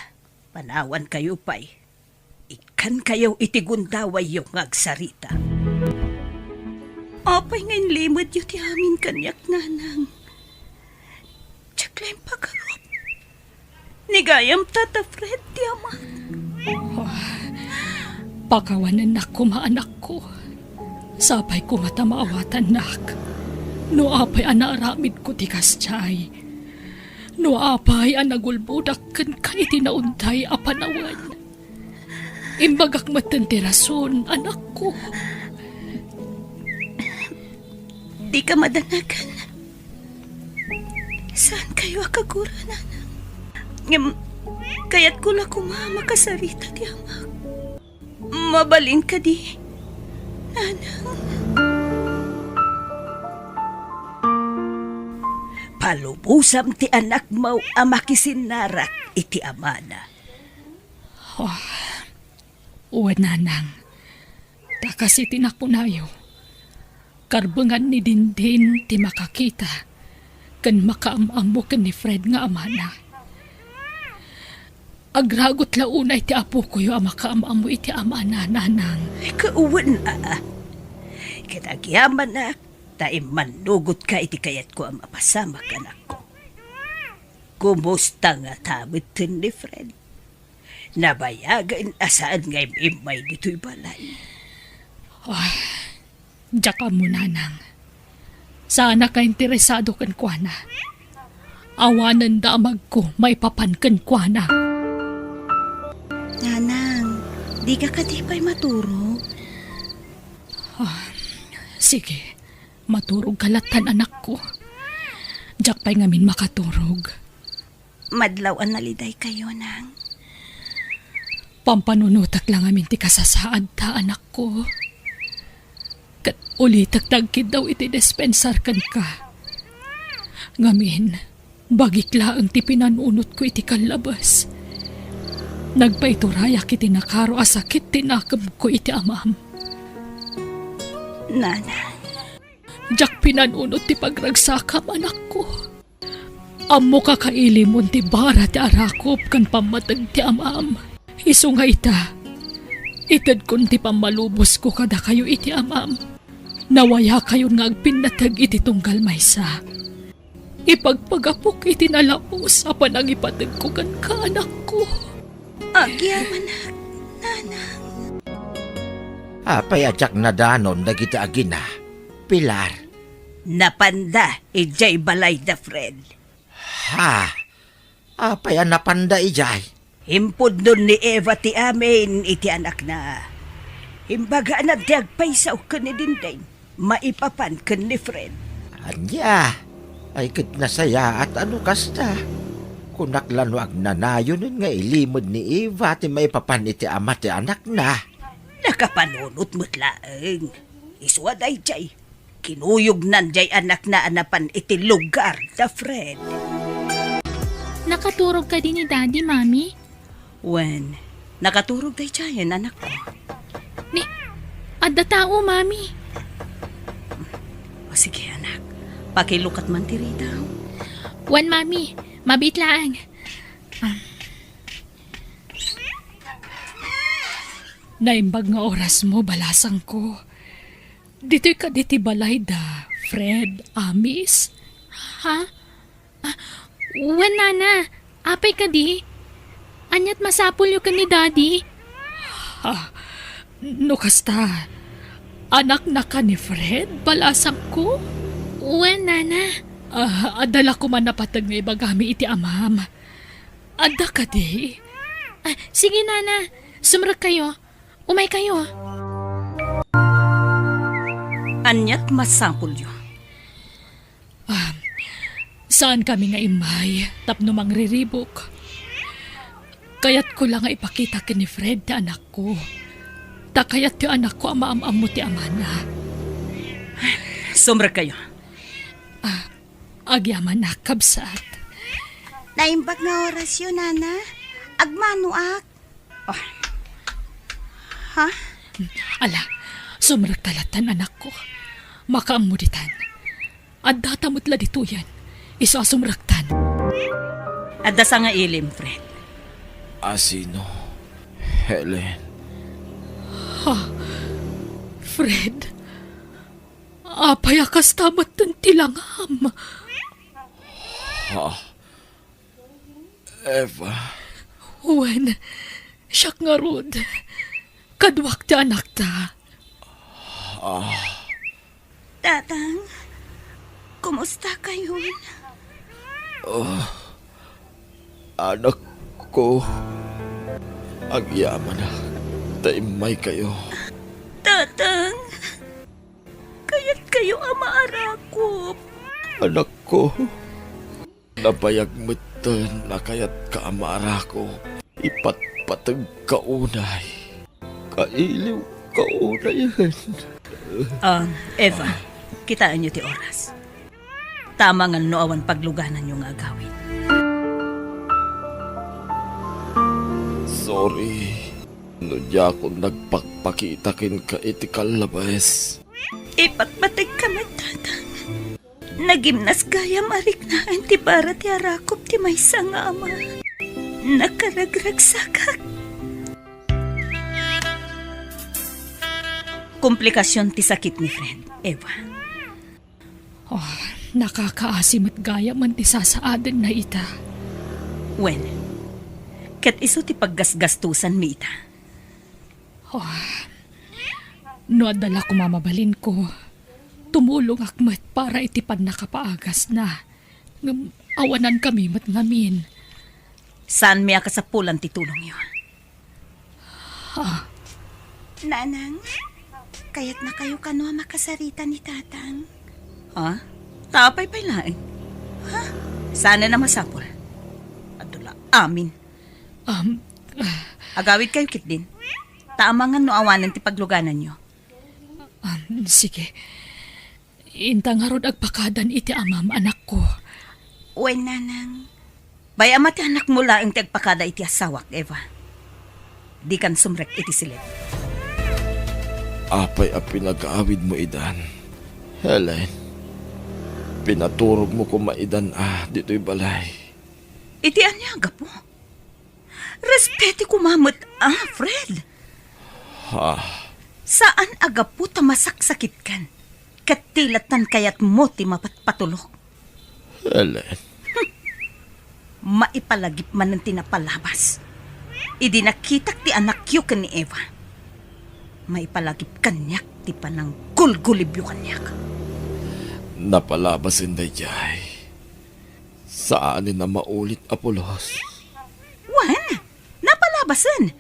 panawankayo pay. Ikkankayo iti gundawayyo nga agsarita. Apay nga inlimedyo ti amin kaniak, Nanang? Diak laeng pagarup. Ni gayam, Tata Fred, ti amak. Oh, pakawanennak koma, anakko. Sapay koma ta maawatannak. No apay a naaramidko ti kasdiay. No apay a nagulbodak kenka iti naunday a panawen. Imbagak metten ti rason, anakko. Dika madanagan. Saankayo a kagura, Nanang. Ngem, kayatko la koma a makasarita ti amak. Mabalin kadi, Nanang? Palubosam ti anakmo a makisinnarak iti amana. Oh, wen, Nanang. Ta kas iti nakunayo, karbengan ni Dindin ti makakita ken makaam-ammo ken ni Fred nga amana. Agragut la unay ti apokoyo a makaam-ammo iti amana, Nanang. Ay, kawen, a. Ket agyamanak ta immannugotka iti kayatko a mapasamak, anakko. Kumusta ngata metten ni Fred? Nabayagen a saan nga im-immay ditoy balay. Ah, diak ammo, Nanang. Saanak a interesado kenkuana. Awanen damagko maipapan kenkuana. Nanang, dika kadi pay maturog? Ah, sige, maturogka lattan, anakko. Diak pay ngamin makaturog. Madlaw a nalidaykayo, Nang. Pampanunotek la ngamin ti kasasaadta, anakko. Ket ulitek ti agkiddaw iti dispensar kenka. Ngamin, bagik laeng ti pinanunotko iti kallabes. Nagpaiturayak iti nakaro a sakit ti nakemko iti amam. Nanang. Diak pinanunot ti pagragsakam, anakko. Ammok a kailimon ti bara ti arakop ken pammateg ti amam. Isu nga ita, itedkon ti pammalubosko kadakayo iti amam. Nawayakayon nga agpinnateg iti tunggal maysa. Ipagpagapok iti nalaus a panangipategko kenka, anakko. Agyamanak, Nanang. Apay a diak nadanon dagiti agina, Pilar? Napanda idiay balayda, Fred. Ha? Apay a napanda idiay? Impudnon ni Eva ti amin iti anakna. Imbagana ti agpayso ken ni Dinding maipapan ken ni Fred. Ania? Ay, ket nasayaat a no kasta. Kunak la no agnanayonen nga ilimed ni Eva ti maipapan iti ama ti anakna. Nakapanunot met laeng. Isu a daydiay, kinuyognan diay anakna a napan iti lugar da Fred. Nakaturog kadi ni Daddy, Mami? Wen, nakaturog daydiayen, anakko. Ni, adda tao, Mami. O, sige, anak. Pakilukat man ti ridaw. Wen, Mami. Mabiit laeng. Ah. Naimbag nga orasmo, balasangko. Ditoy kadi ti balayda, Fred Amis? Ha? Ah, wen, Nana. Apay kadi? Ania't masapulyo ken ni Daddy? Ah, no kasta, anaknaka ni Fred, balasangko? Wen, Nana. Ah, adda la koma napateg nga ibagami iti amam. Adda kadi? Ah, sige, Nana. Sumrekkayo. Umaykayo. Ania't masapulyo? Ah, saankami nga immay tapno mangriribuk. Kayatko la nga ipakita ken ni Fred ti anakko. Ta kayat ti anakko a maam-ammo ti amana. Sumrekkayo. Ah, agyamanak, kabsat. Naimbag nga orasyo, Nana. Agmanoak. Ah. Ha? Ala, sumrekta lattan, anakko. Makaammo ditan. Addata met la ditoyen. Isu a sumrektan. Adda sangailim, Fred. Asino? Helen. Ha? Fred? Apay a kasta metten ti langam? Ha? Eva? Wen, siak ngarud. Kaduak ti anakta. Ah. Tatang, kumusta kayon? Ah, anakko, agyamanak ta immaykayo. Tatang, kayatkayo a maarakop. Anakko, nabayag metten a kayatka a maarakop. Ipatpategka unay. Kailiwka unayen. Ah, Eva, kitaenyo ti oras. Tama nga no awan paglugananyo nga agawid. Sorry no diakon nagpakpakita kenka iti kallabes. Ipatpategka met, Tatang. Nagimnas gayam a riknaen ti bara ti arakop ti maysa nga ama. Nakaragragsakak. Komplikasyon ti sakit ni Fred, Eva. Oh, nakakaasi met gayam ti sasaadenna ita. Wen, ket isu ti paggasgastosanmi ita. Oh, no adda la koma mabalinko, tumulongak met para iti pannakapaagasna. Ngem awanankami met ngamin. Saanmi a kasapulan ti tulongyo. Ah. Nanang, kayatnakayo kano a makasarita ni Tatang? Ha? Ta apay pay laeng? Ha? Saanen a masapul? Adu la amin. Um, ah. Agawidkayo ketdin. Ta amangan no awanen ti paglugananyo. Um, sige. Inta ngarud agpakadan iti amam, anakko. Wen, nanang. Bay-am a ti anakmo laeng ti agpakada iti asawak, Eva. Dikan sumrek iti siled. Apay a pinagawidmo idan, Helen? Pinaturogmo koma idan a ditoy balay. Iti ania a gapu? Respeti koma met a, Fred. Ha? Saan a gapu ta masaksakitkan, ket ti lattan kayatmo ti mapatpatulok. Helen. Maipalagip manen ti napalabas. Idi nakitak ti anakyo ken ni Eva, maipalagip kaniak ti pananggulgulibyo kaniak. Napalabasen daydiay. Saanen a maulit a pulos. Wen, napalabasen.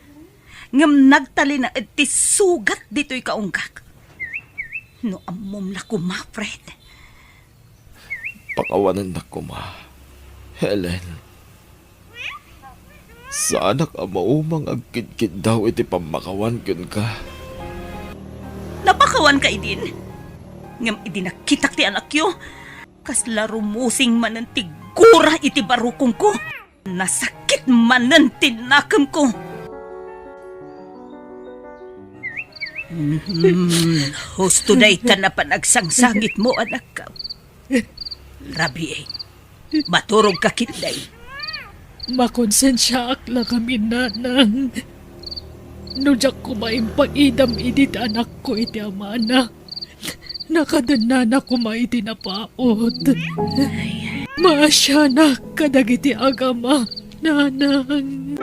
Ngem nagtalinaed ti sugat ditoy kaunggak. No ammom la koma, Fred. Pakawanennak koma, Helen. Saanak a maumang agkidkiddaw iti pammakawan kenka. Napakawanka idin. Ngem idi nakitak ti anakyo, kasla rumusing manen ti gura iti barukongko. Nasakit manen ti nakemko. Mhm. Husto daytan a panagsangsangitmo, anakko. Rabii, maturogka ketdi. Makonsensiaak la ngamin, nanang. No diak koma impangidam idi ti anakko iti amana. Nakadennana koma iti napaut. Maasianak kadagiti agama, nanang.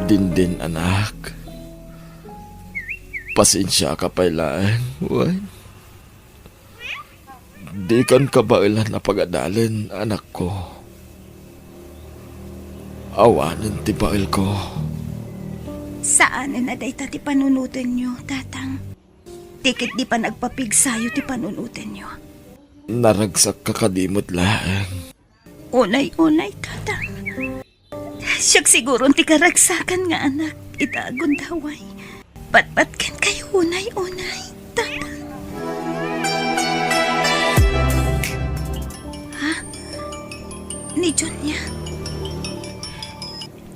Dindin, anak. Pasensiaka pay laeng, wen? Dikan kabaelan a pagadalen, anakko. Awanen ti baelko. Saanen a dayta ti panunotenyo, Tatang. Ti ket di panagpapigsayo ti panunotenyo. Naragsak ka kadi met laeng. Unay-unay, Tatang. Siak siguron ti karagsakan nga anak ita a gundaway. Patpatken kayo unay-unay, Tatang. Ha? Ni Junia?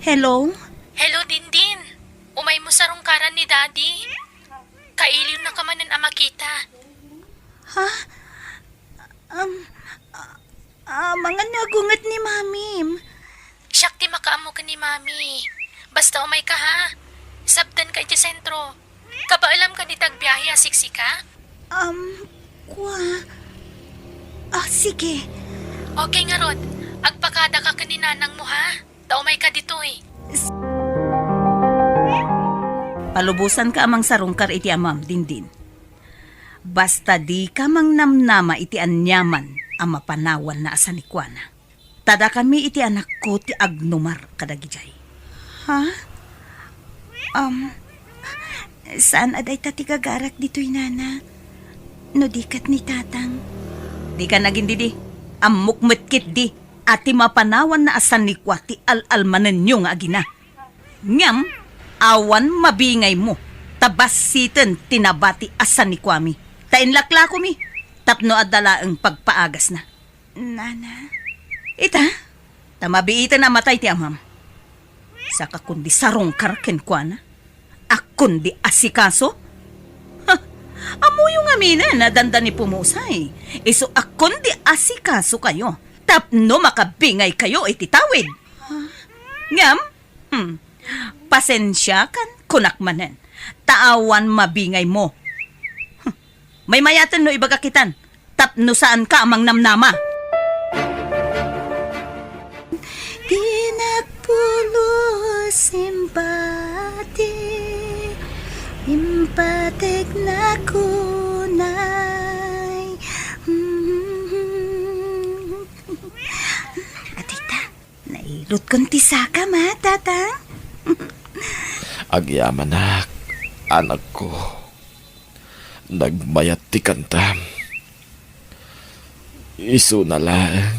Hello? Hello, Dindin. Umaymo sarungkaran ni Daddy. Kailiwna ka manen a makita. Ha? Um, a-, amangan nga agunget ni Mamim. Siak ti makaammo ken ni Mami. Basta umayka, ha? Sabtenka iti sentro. Kabaelam ka dita agbiahe a siksika? Um, kua. Ah, sige. Okay ngarud. Agpakadaka ken ni nanangmo, ha? Ta umayka ditoy. Palubosanka a mangsarungkar iti amam, Dindin. Basta dika mangnamnama iti aniaman a mapanawanna a sanikuana. Ta dakami iti anakko ti agnumar kadagidiay. Ha? Um, saan a dayta ti gagarak ditoy, Nana? No di ket ni Tatang? Dika nagindidi. Ammok met ketdi a ti mapanawanna a sanikua ti al-almanenyo nga agina. Ngem, awan mabingaymo, ta bassiten ti nabati a sanikuami, ta inlaklakomi, tapno adda laeng pagpaagasna. Nana? Ita, ta mabiiten a matay ti amam. Saka kundi sarungkar kenkuana, a kundi asikaso? Ha, ammoyo ngaminen a dandani pumusay, isu a kundi asikasokayo, tapno makabingaykayo iti tawid. Ngem, hmm, pasensiakan, kunak manen, ta awan mabingaymo. Hmm, maymayaten no ibagak itan, tapno saanka a mangnamnama. Di nagpulos impateg, impateg na kunay. Adita, nailutkon ti sakam, a, Tatang. Agyamanak, anakko. Nagmayat ti kantam. Isuna laeng,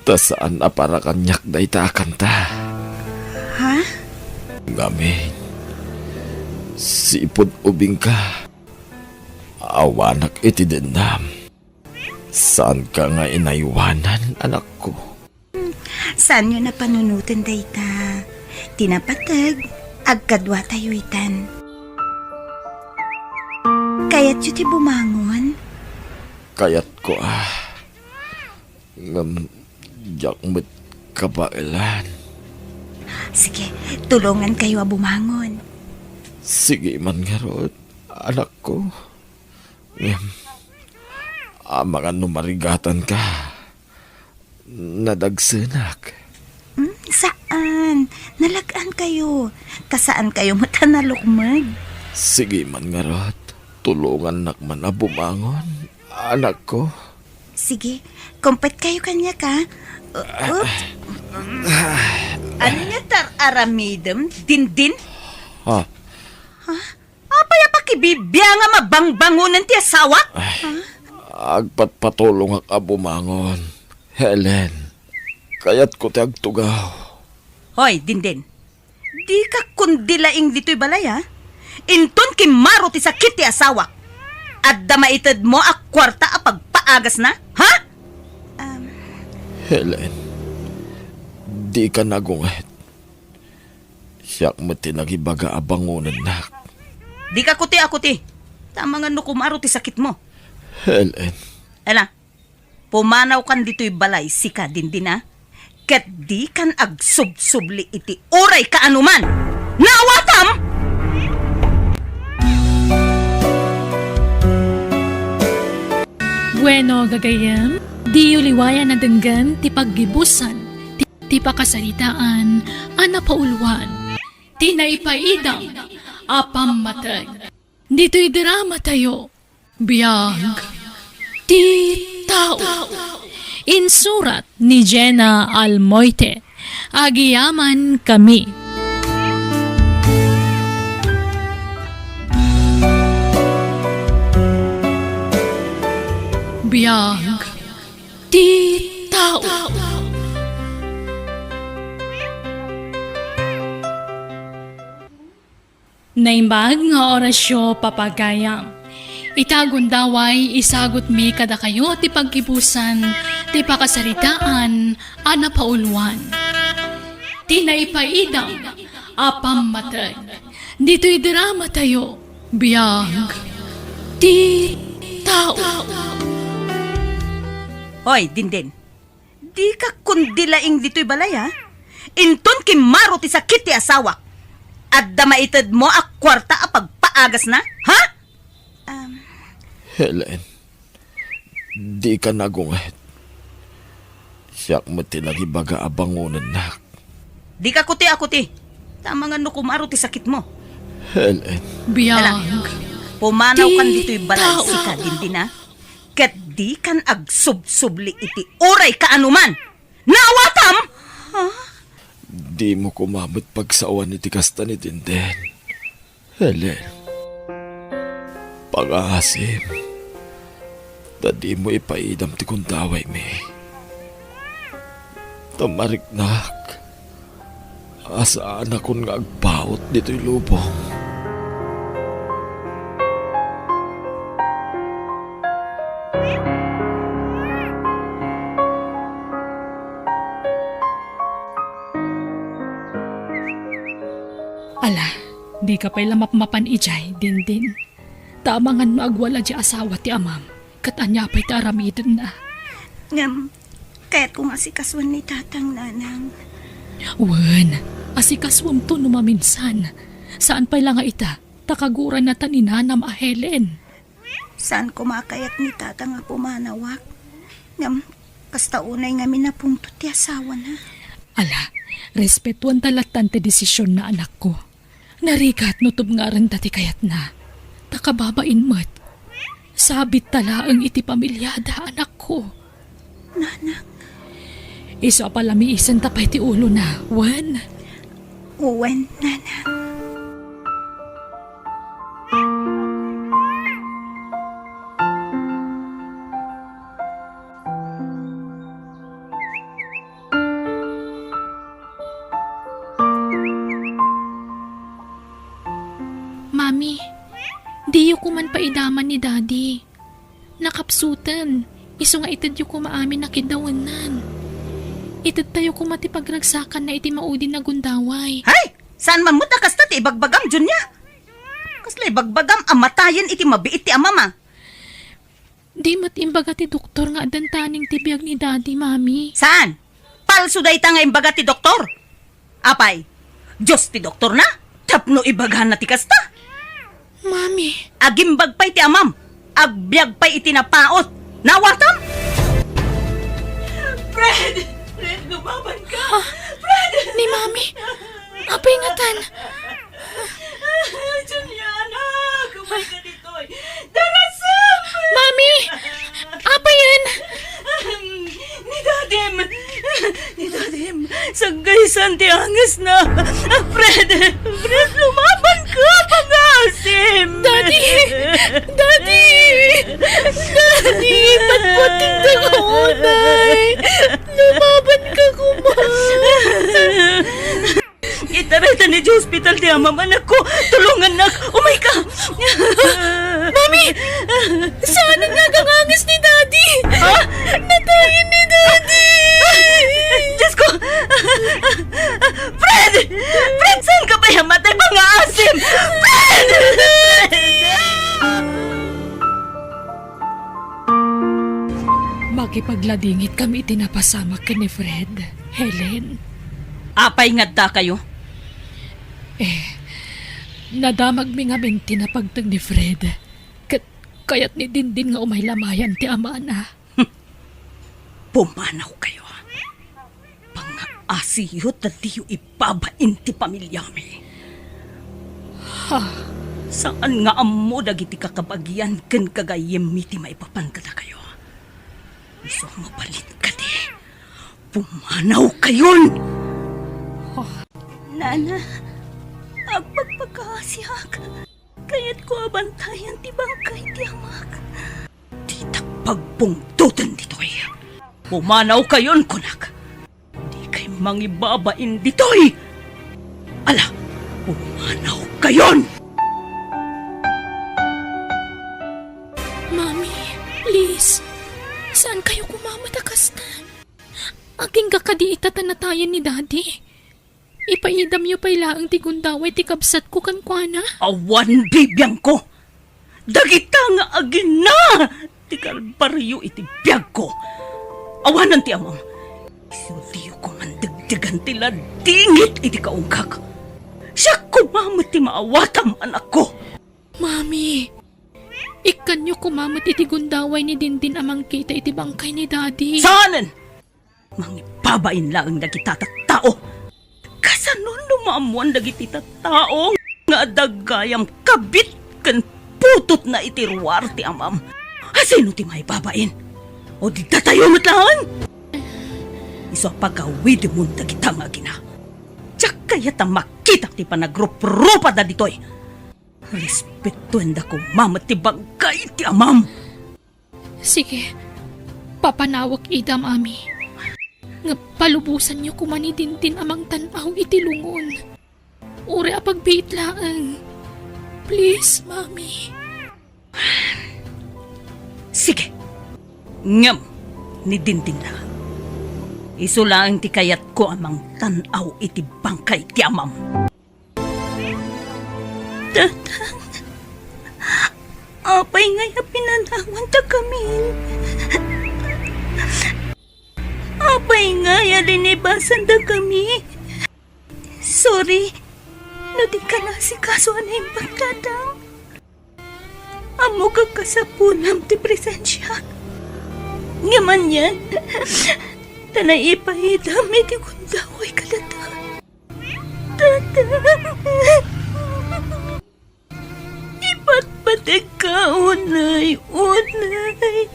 ta saan a para kaniak dayta a kanta. Ha? Ngamin, sipud ubingka, awanak iti dennam. Saanka nga inaywanan, anakko. Saanyo a panunoten dayta. Ti napateg, agkaduatayo itan. Kayatyo ti bumangon? Kayatko, a. Ngem diak met kabaelan. Sige, tulongankayo a bumangon. Sige man ngarud, anakko. Ngem, amangan no marigatanka. Nadagsenak. Hmm, saan? Nalag-ankayo. Ta saankayo met a nalukmeg. Sige man ngarud, tulongannak man a bumangon, anakko. Sige, kumpetkayo kaniak, a. U-, oops. Ania ti ar-aramidem, Dindin? Ha? Ha? Apay a pakibibiangam a bangbangonen ti asawak? Ay, agpatpatulongak a bumangon. Helen, kayatko ti agtugaw. Hoy, Dindin. Dika kundi laing ditoy balay, a. Inton kimmaro ti sakit ti asawak, adda maitedmo a kuarta a pagpaagasna, ha? Um. Helen, dika nagunget. Siak met ti nagibaga a bangonennak. Dika kuti a kuti. Ta amangan no kumaro ti sakitmo. Helen. Ala, pumanawkan ditoy balay, sika, Dindin, a. Ket dikan agsubsubli iti uray kaanoman. Naawatam? Wenno, gagayyem, diyo liwayan a denggen ti paggibusan ti, ti pakasaritaan a napauluan ti naipaidam a pammateg. Ditoy drama tayo, Biag ti Tao. Insurat ni Jenna Almoite. Agyamankami. Biag ti Tao. Naimbag nga orasyo, papagayam. Ita gundaway, isagutmi kadakayo ti paggibusan ti pakasaritaan a napauluan ti naipaidam a pammateg. Ditoy drama tayo, Biag ti Tao. Hoy, Dindin. Dika kundi laing ditoy balay, ha? Inton kimmaro ti sakit ti asawak, adda maitedmo a kuarta a pagpaagasna, ha? Um, Helen, dika nagunget. Siak met ti nangibaga a bangonennak. Dika kuti a kuti. Tama nga no kumaro ti sakitmo. Helen. Biag. Ala, pumanaw kan ditoy balay, sika, Dindin, ha? Ket dikan agsubsubli iti uray kaanoman. Naawatam? Ha? Dimo koma met pagsawan iti kasta ni Dindin. Helen, pangaasim, ta dimo ipaidam ti gundawaymi. Ta mariknak a saanakon nga agpaut ditoy lubong. Ala, dika pay la mapmapan idiay, Dindin. Ta amangan no agwala diay asawa ti amam, ket ania pay ti aramidenna? Ngem, kayatko nga asikasuen ni Tatang, Nanang. Wen, asikasuemto no maminsan. Saan pay la nga ita, ta kagurayna ta ni Nanam a Helen. Saan koma a kayat ni Tatang a pumanawak. Ngem, kasta unay ngamin a pungtot ti asawana. Ala, respetuenta lattan ti desisionna, anakko. Narigat no tubngarenta ti kayatna. Ta kababain met, sabitta laeng iti pamiliada, anakko. Nanang. Isu a palamiisenta pay ti ulona, wen? Wen, Nanang. Mami, diyo koman paidaman ni Daddy. Nakapsuten, isu nga itedyo koma amin a kiddawennan. Itedtayo koma ti pagragsakanna iti maudin a gundaway. Hay! Saan man met a kasta ti ibagbagam, Junia? Kasla ibagbagam a matayen iti mabiit ti amam a? Di met imbaga ti doktor nga addan taneng ti biag ni Daddy, Mami. Saan? Palso dayta nga imbaga ti doktor. Apay, Dios ti doktorna? Tapno ibagana ti kasta? Mami. Agimbag pay ti amam. Agbiag pay iti napaut. Naawatam? Fred! Fred, lumaban ka! Ah, Fred! Ni Mami? Apay ngatan? Juliana, kumay ka ditoy. Darasem! Mami! Apayen? Ni Dadim! Ni Dadim! Saggaysan ti angesna! Fred! Fred, lumaban ka! Pangaasim! Daddy! Daddy! Daddy! Patpatingda ka unay! Lumaban ka koma! Itarayta idiay ospital ti amam, anakko. Tulongannak. Umayka. Mami! Saan nga aganganges ni Daddy? Ha? Natayen ni Daddy! Diosko! Fred! Fred, saanka pay a matay, pangaasim? Fred! Makipagladingitkami iti napasamak ken ni Fred, Helen. Apay nga addakayo? Eh, nadamagmi ngamin ti napagteg ni Fred. Ket kayat ni Dindin nga umaylamayan ti amana. Pumanawkayo. Pangaasiyo ta diyo ibabain ti pamiliami. Ha? Saan nga ammo dagiti kakabagian ken gagayyemmi ti maipapan kadakayo. Isu a mabalin kadi, pumanawkayon! Nana, agpagpakaasiak. Kayatko a bantayan ti bangkay ti amak. Ditak pagbungtoten ditoy. Pumanawkayon, kunak. Dikay mangibabain ditoy. Ala, pumanawkayon! Mami, please. Saan kayo kumamat a kasta? Agingga kadi ita ta natayen ni Daddy. Ipaidamyo pay laeng ti gundaway ti kabsatko kenkuana. Awan bibiangko. Dagita nga agina ti kalbario iti biagko. Awanen ti amam. Isu diyo koma degdegan ti ladingit iti kaunggak. Siak koma met ti maawatam, anakko. Mami, ikkanyo koma met iti gundaway ni Dindin a mangkita iti bangkay ni Daddy. Saanen! Mangibabain laeng dagita tattao. Kasano no maammoan dagiti tattao nga adda gayam kabit ken putotna iti ruar ti amam? Asino ti maibabain? O di datayo met laeng? Isu a pagawidemon dagita nga agina. Diak kayat a makitak ti panagruprupada ditoy. Respetuenda koma met ti bangkay ti amam. Sige, papanawek ida, Mami. Nga palubosanyo koma ni Dindin a mangtan-aw iti lungon. Uray a pagbiit laeng. Please, Mami. Sige. Ngem, ni Dindin la. Isu laeng ti kayatko a mangtan-aw iti bangkay ti amam. Tatang, apay ngay a pinanawan ta kami? Apay ngay a linibasan da kami? Sorry, no di ka naasikaso a naimbag, Tatang. Ammok a kasapulam ti presensiak. Ngem anian, ta naipaidam iti gundaway kadata. Tata, ipatpategka unay, unay.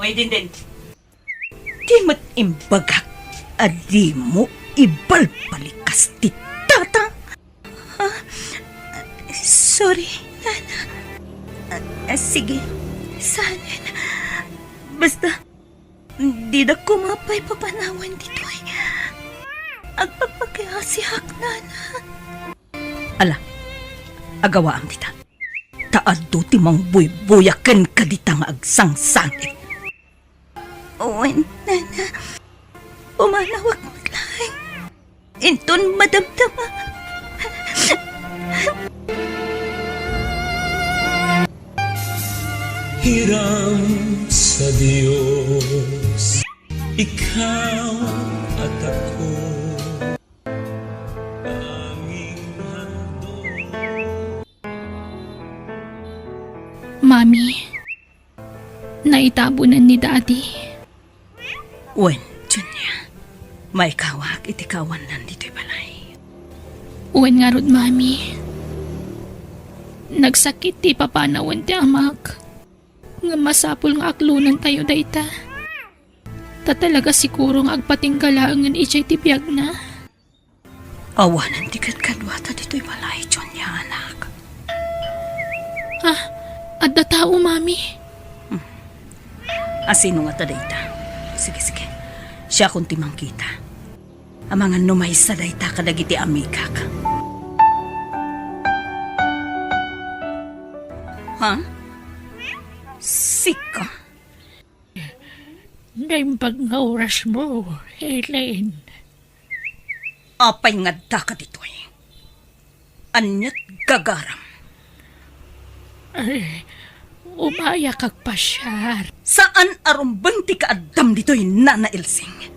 Oy, Dindin. Di met imbagak a dimo ibalbalikas ti tatang. Ah, sorry, Nana. Ah, ah, sige, saanen. Basta, dida koma pay papanawen ditoy. Agpagpakiasiak, Nana. Ala, agawaam dita. Ta adu ti mangbuybuya kenka dita nga agsangsangit. Wen, Nana. Pumanawak met laeng. Inton madamdama. Hiram sa Dios, ikaw at ako. Mami, naitabonan ni Daddy. Wen, Junia, maikawak iti kaawannana ditoy balay. Wen ngarud, Mami. Nagsakit ti ipapanawen ti amak. Ngem masapul nga aklonentayo dayta. Ta talaga siguro nga agpatingga laengen idiay ti biagna. Awanen ti kadkaduata ditoy balay, Junia, anak. Ah, adda tao, Mami. Hmm. Asino ngata dayta? Sige, sige. Siakon ti mangkita. Amangan no maysa dayta kadagiti amigak. Ha? Sika? Naimbag nga orasmo, Helen. Apay nga addaka ditoy? Aniat gagaram? Ay, umayak agpasiar. Saan a rumbeng ti kaaddam ditoy, Nana Elsing?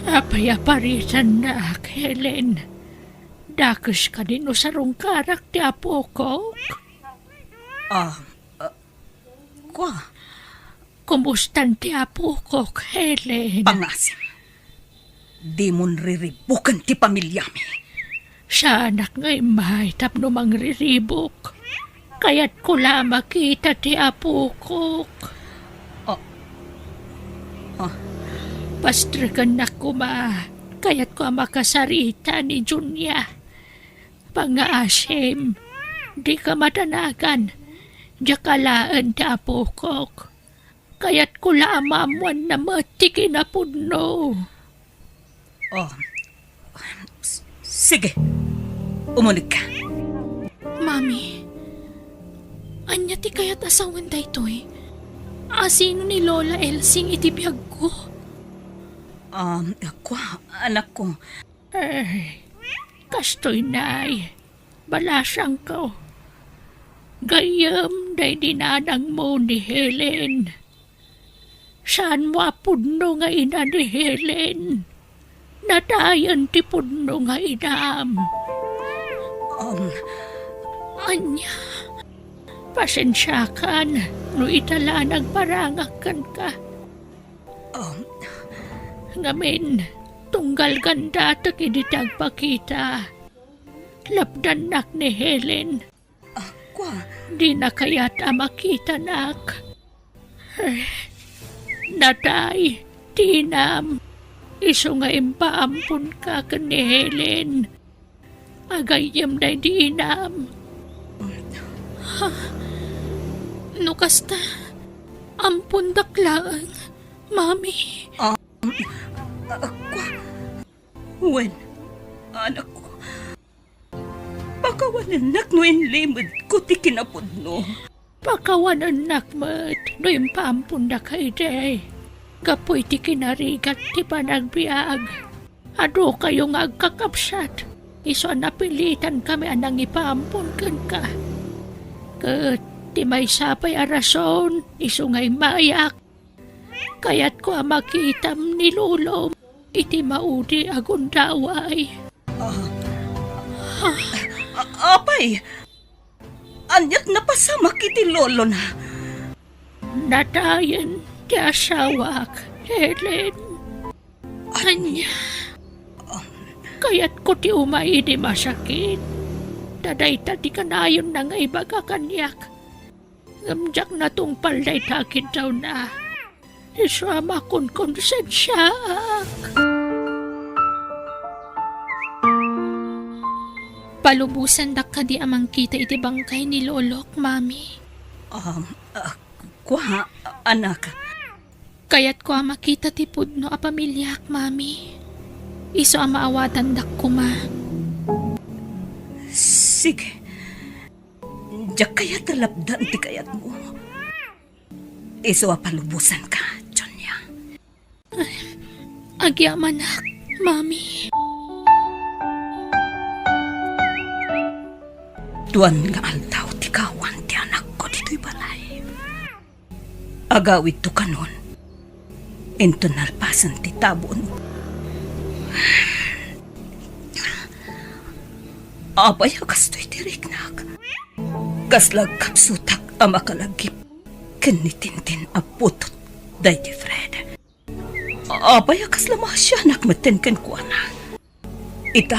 Apay a parisannak, Helen? Dakes kadi no sarungkarak ti apokok? Ah, ah, kua. Kumustan ti apokok, Helen? Pangasim. Dimon riribuken ti pamiliami. Saanak nga immay tapno mangriribuk. Kayatko la a makita ti apokok. Ah. Ah. Pastrekennak koma. Kayatko a makasarita ni Junia. Pangngaasim, dika madanagan. Diak alaen ti apokok. Kayatko la a maammoanna met ti kinapudno. Oh, s-, sige. Umunegka. Mami, ania ti kayat a sawen daytoy? Asino ni Lola Elsing iti biagko? Um, kua, anakko. Eh, kastoy nay, balasangko. Gayyem daydi nanangmo ni Helen. Saanmo a pudno nga ina ni Helen. Natayen ti pudno nga inam. Um, ania? Pasensiakan no ita la a nagparangak kenka. Um, ngamin, tunggal gandatek idi ti agpakita. Lapdannak ni Helen. Ah, kua. Dina kayat a makitanak. Eh, natay ti inam. Isu nga impaamponka ken ni Helen. Agayyem daydi inam. Ha? No kasta, ampondak laeng, Mami. Ah, ah, kua. Wen, anakko. Pakawanennak no inlimedko ti kinapudno. Pakawanennak met no impaampondak idi. Gapu iti kinarigat ti panagbiag, adukayo nga agkakabsat, isu a napilitankami a nangipaampon kenka. Ket ti maysa pay a rason, isu nga immayak. Kayatko a makitam ni Lolom iti maudi a gundaway. Ah, ah, apay, aniat napasamak iti lolona? Natayen ti asawak, Helen. Ania? Kayatko ti umay idi masakit. Ta dayta ti kanayonna nga ibaga kaniak. Ngem diak natungpal dayta a kiddawna. Isu a makonkonsensiaak. Palubosandak kadi a mangkita iti bangkay ni Lolok, Mami. Um, ah, kua, anak. Kayatko a makita ti pudno a pamiliak, Mami. Isu a maawatandak koma. Sige. Diak kayat a lapdan ti kayatmo. Isu a palubosanka, Junia. Agyamanak, Mami. Duan nga aldaw ti kawan ti anakko ditoy balay. Agawidto kanon. Inton nalpasen ti tabon. Apay a kastoy ti riknak? Kasla agkapsutak a makalagip ken ni Tintin a putot daydi Fred. Apay a kasla maasianak metten kenkuana? Ita,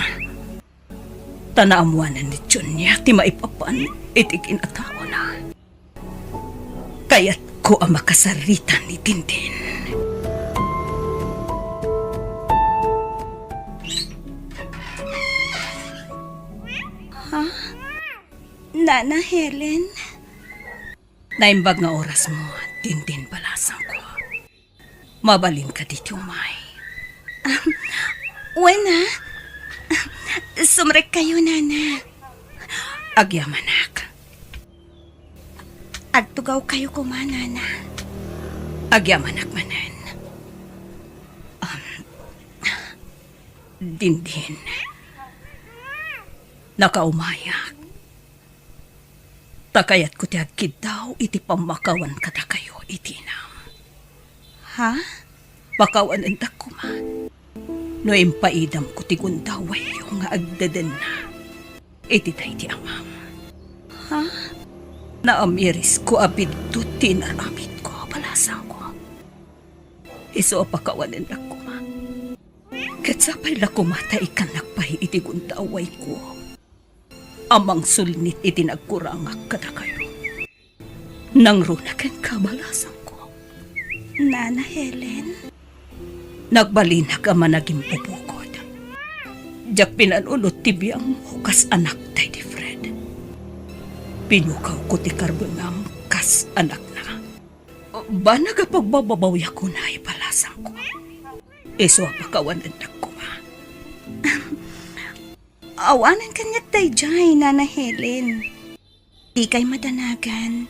ta naammoanan ni Junia ti maipapan iti kinataona. Kayatko a makasarita ni Tintin. Ha? Nana Helen? Naimbag nga orasmo, Tintin, balasangko. Mabalin kadi ti umay? Wen a. Sumrekkayo, Nana. Agyamanak. Agtugawkayo koma, Nana. Agyamanak manen. Um, Dindin. Nakaumayak. Ta kayatko ti agkiddaw iti pammakawan kadakayo iti inam. Ha? Pakawanendak koma no impaidamko ti gundawayyo nga agdedenna iti daydi amam. Ha? Naamirisko a biddut ti inaramidko, balasangko. Isu a pakawanennak koma. Ket sapay la koma ta ikkannak pay iti gundawayko a mangsulnit iti nagkurangak kadakayo. Nangruna kenka, balasangko. Nana Helen? Nagbalinak a managimbubukod. Diak pinanunot ti biangmo kas anak daydi Fred. Pinukawko ti karbengam kas anakna. Banag a pagbababawiak unay, balasangko. Isu a pakawanennak koma. Awanen kaniak daydiay, Nana Helen. Dikay madanagan.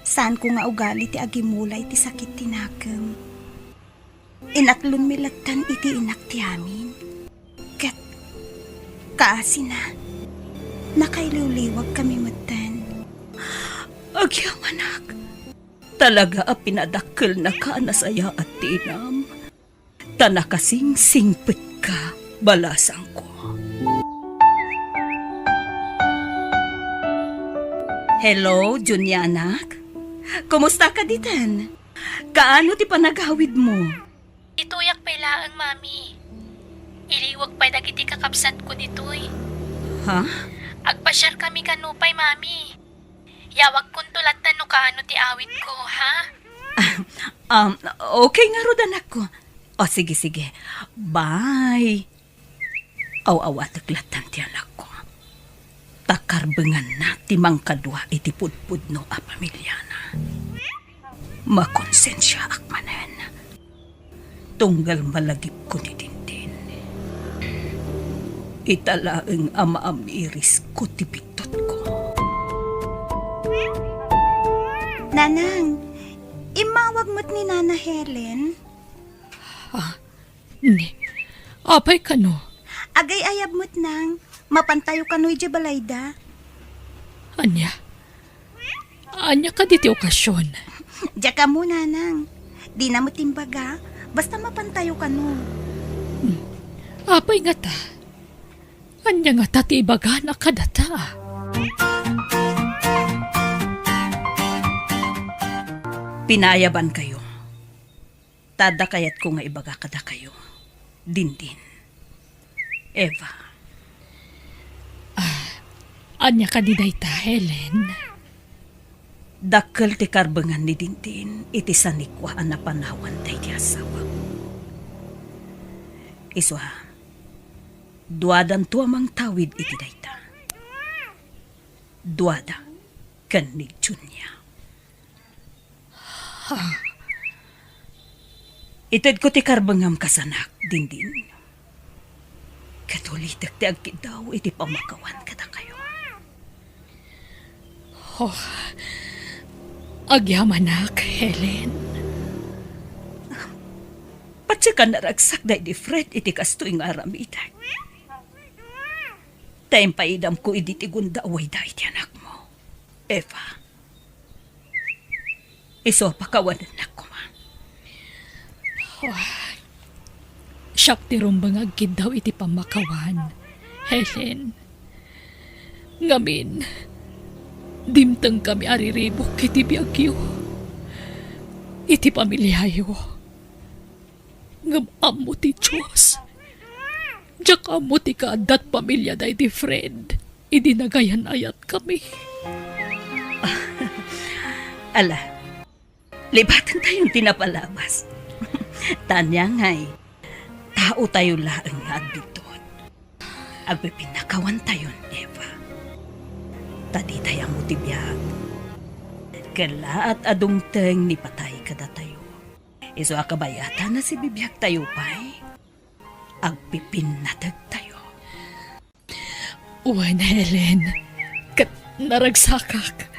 Saanko nga ugali ti agimula iti sakit ti nakem. Inaklonmi lattan iti inak ti amin. Ket kaasina, nakailiwliwagkami metten. Agyamanak, talaga a pinadakkelnaka a nasayaat ti inam. Ta nakasingsingpetka, balasangko. Hello, Junianak. Kumustaka diten? Kaano ti panagawidmo? Ditoyak pay laeng, Mami. Iliwag pay dagiti kakabsatko ditoy. Ha? Agpasiarkami kano pay, Mami. Yawagkonto lattan no kaano ti awitko, ha? Ah, um, okay ngarud, anakko. O, sige, sige. Bye. Aw-awatek lattan ti anakko. Ta karbenganna ti mangkadua iti pudpudno a pamiliana. Makonsensiaak manen. Tunggal malagipko ni Dindin. Ita laeng a maamirisko ti biddutko. Nanang, immawag met ni Nana Helen. Ah, ni, apay kano? Agay-ayab met, Nang. Mapantayo kano idiay balayda. Ania? Ania kadi ti okasion? Diak ammo, Nanang. Dina met imbaga. Basta mapantayo kano. Hmm. Apay ngata? Ania ngata ti ibagana kadata? Pinayabankayo. Ta adda kayatko nga ibaga kadakayo, Dindin, Eva. Ah, ania kadi dayta, Helen? Dakkel ti karbengan ni Dindin iti sanikua a napanawan daydi asawak. Isu a, duadanto a mangtawid iti dayta. Duada ken ni Junia. Itedko ti karbengam kas anak, Dindin. Ket ulitek ti agkiddaw iti pammakawan kadakayo. Oh, agyamanak, Helen. Patiekan a naragsak daydi Fred iti kastoy nga aramidek. Ta impaidamko idi ti gundaway daydi anakmo, Eva. Isu a pakawanennak koma. Oh, siak ti rumbeng nga agkiddaw iti pammakawan, Helen. Ngamin, dimtengkami a riribuk iti biagyo, iti pamiliayo. Ngem ammo ti Dios. Diak ammo ti kaaddat pamiliada iti Fred idi nagayan-ayatkami. Ala, libatentayon ti napalabas. Ta ania ngay, taotayo laeng nga agbiddut. Agpipinnakawantayon, Eva. Ta ditay ammo ti biag. Kellaat a dumteng ni patay kadatayo. Isu a kabayatan a sibibiagtayo pay, agpipinnategtayo. Wen, Helen, ket naragsakak,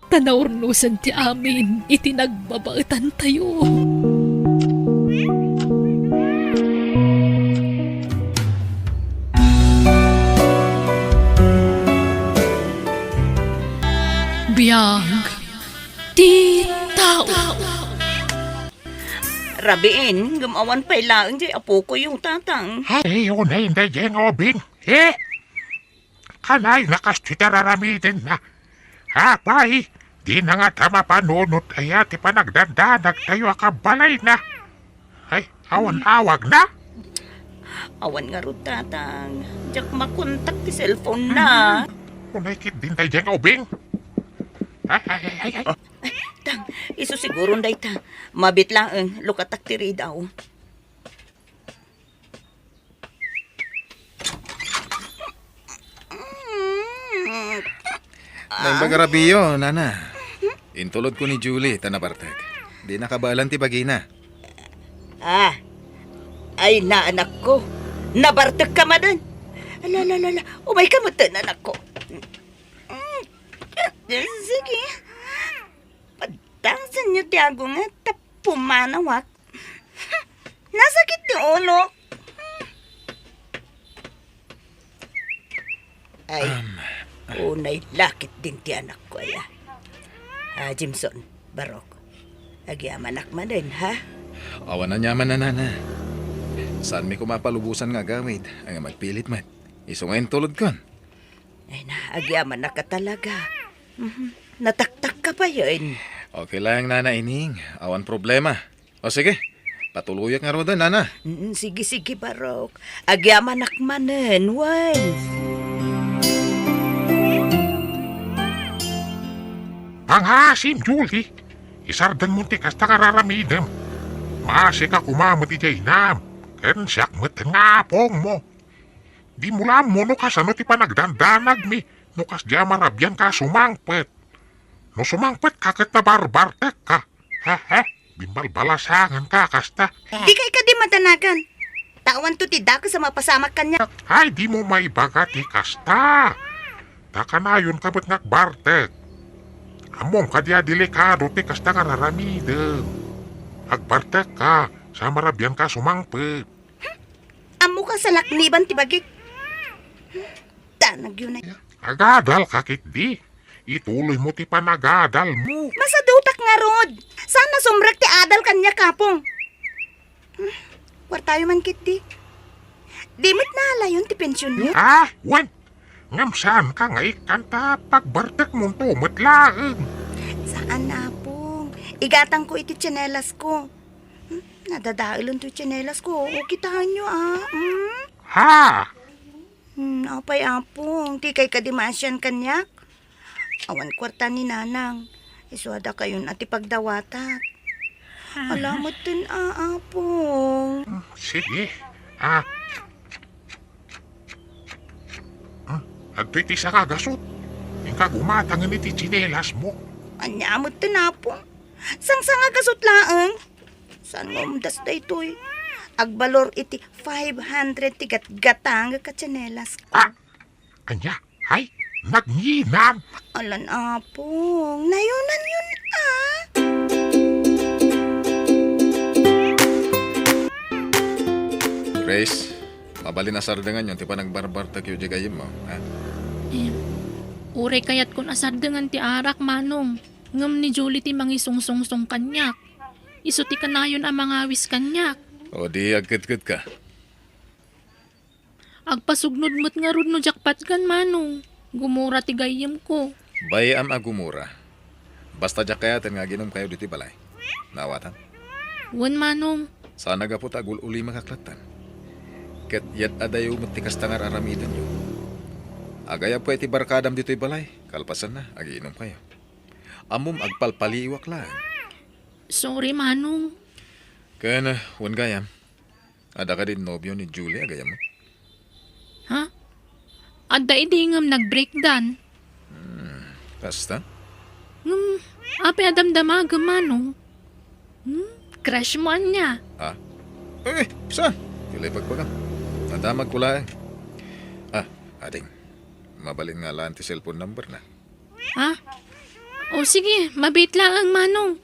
ta naurnosen ti amin iti nagbabaetantayo. Biag ti tao. Rabiin, ngem awan pay laeng diay apokoyo, Tatang. Ay, unay na diay nga ubing, eh? Kanay, nakas ti tararamidenna. Apay, Dina ngata mapanunot aya ti panagdandanagtayo a kabalayna. Ay, awan awagna? Awan ngarud, Tatang. Diak makontak ti cellphone na. Unay ketdin daydiay nga ubing. Ay, ay, ay, ay, ay. Ay, Tang, isu siguron dayta. Mabiit laeng, lukatak ti ridaw. Naimbag a rabiyo, nana. Intulodko ni Julie ta nabartek. Dina kabaelan ti bagina. Ah, ay, anakko. Nabartekka manen. Ala, ala, ala, ala. Umayka metten, anakko. Sige. Padasenyo ti agunget ta pumanawak. Nasakit ti ulok. Ay, um, unay lakit din ti anakko, aya. Ah, Jameson, Barok, agyamanak manen, ha? Awan aniaman, nana. Saanmi koma palubosan nga agawid, nga agpilit met. Isu nga intulodkon. Ay na, agyamanak ka talaga. Mhm. Nataktak ka pa yun. Okay lang, Nana Ining. Awan problema. O sige, patuloyak ngaruden, Nana. Mm, sige, sige, Barok. Agyamanak manen, wen. Pangaasim, Julie. Isardengmo ti kasta nga raramidem. Maasika koma met idiay inam. Ken siak met nga apongmo. Dimo la ammo no kasano ti panagdandanagmi no kasdiay a marabianka a sumangpet. No sumangpetka ket nabarbartekka. Hehe, bimbalbalasangenka a kasta. Dika kadi madanagan. Ta awanto ti dakes a mapasamak kaniak. Ay, dimo maibaga ti kasta. Ta kanayonka met nga agbartek. Ammom kadi a delikado ti kasta nga raramidem. Agbartekka, sa marabianka a sumangpet. Ammok a salakniban ti bagik. Danagyo na. Agadalka ketdi. Ituloymo ti panagadalmo. Masadutak ngarud. Saan a sumrek ti adal kaniak, Apong? Kuartayo man ketdi. Di met naalayon ti pensionyo? Ah, wen. Ngem saanka nga ikkan ta pagbartekmonto met laeng. Saan, Apong. Igatangko iti tienelasko. Hmm, nadadaelen toy tienelasko. O, kitaenyo, a. Hmm? Ha? Hmm, apay, Apong, dikay kadi maasian kaniak? Awan kuarta ni Nanang. Isu a dakayon a ti pagdawatak. Ala metten, a, Apong. Hmm, sige. Ah. Hmm, adtoy ti sanga a gasut. Inka gumatangen iti tienelasko. Ania metten, Apong? Sangsanga a gasut laeng? Saan nga umdas daytoy? Agbalor iti five hundred ti gatgatangek a tienelasko. Ah, ania? Ay, nagnginam! Alan, Apong, nayonanyon, a. Grace, mabalin a sardenganyon ti panagbarbartekyo diay gayyemmo, ha? Em, uray kayatkon a sardengan ti arak, Manong. Ngem ni Julie ti mangisungsongsong kaniak. Isu ti kanayon a mangawis kaniak. O di agketketka. Agpasugnod met ngarud no diak patgan, Manong. Gumura ti gayyemko. Bay-am a gumura. Basta diak kayaten nga aginumkayo ditoy balay. Naawatan? Wen, Manong. Saan a gapu ta agul-ulimakak latta. Ket yad-adayo met ti kasta nga ar-aramidenyo. Agayabka iti barkadam ditoy balay. Kalpasanna, agiinumkayo. Ammom, agpalpaliiwak laeng. Sorry, Manong. Ken, wen gayam, adda kadi nobio ni Julie a gayyemmo? Ha? Adda idi ngem nag-breakdan. Hmm, kasta? Ngem, apay a damdamagem, Manong? Hmm? Crush mo ania? Ah? Eh, saan? Ti la ibagbagam. Nadamagko laeng. Ah, ading. Mabalin nga alaen ti cellphone number na. Ha? O sige, mabiit laeng, Manong.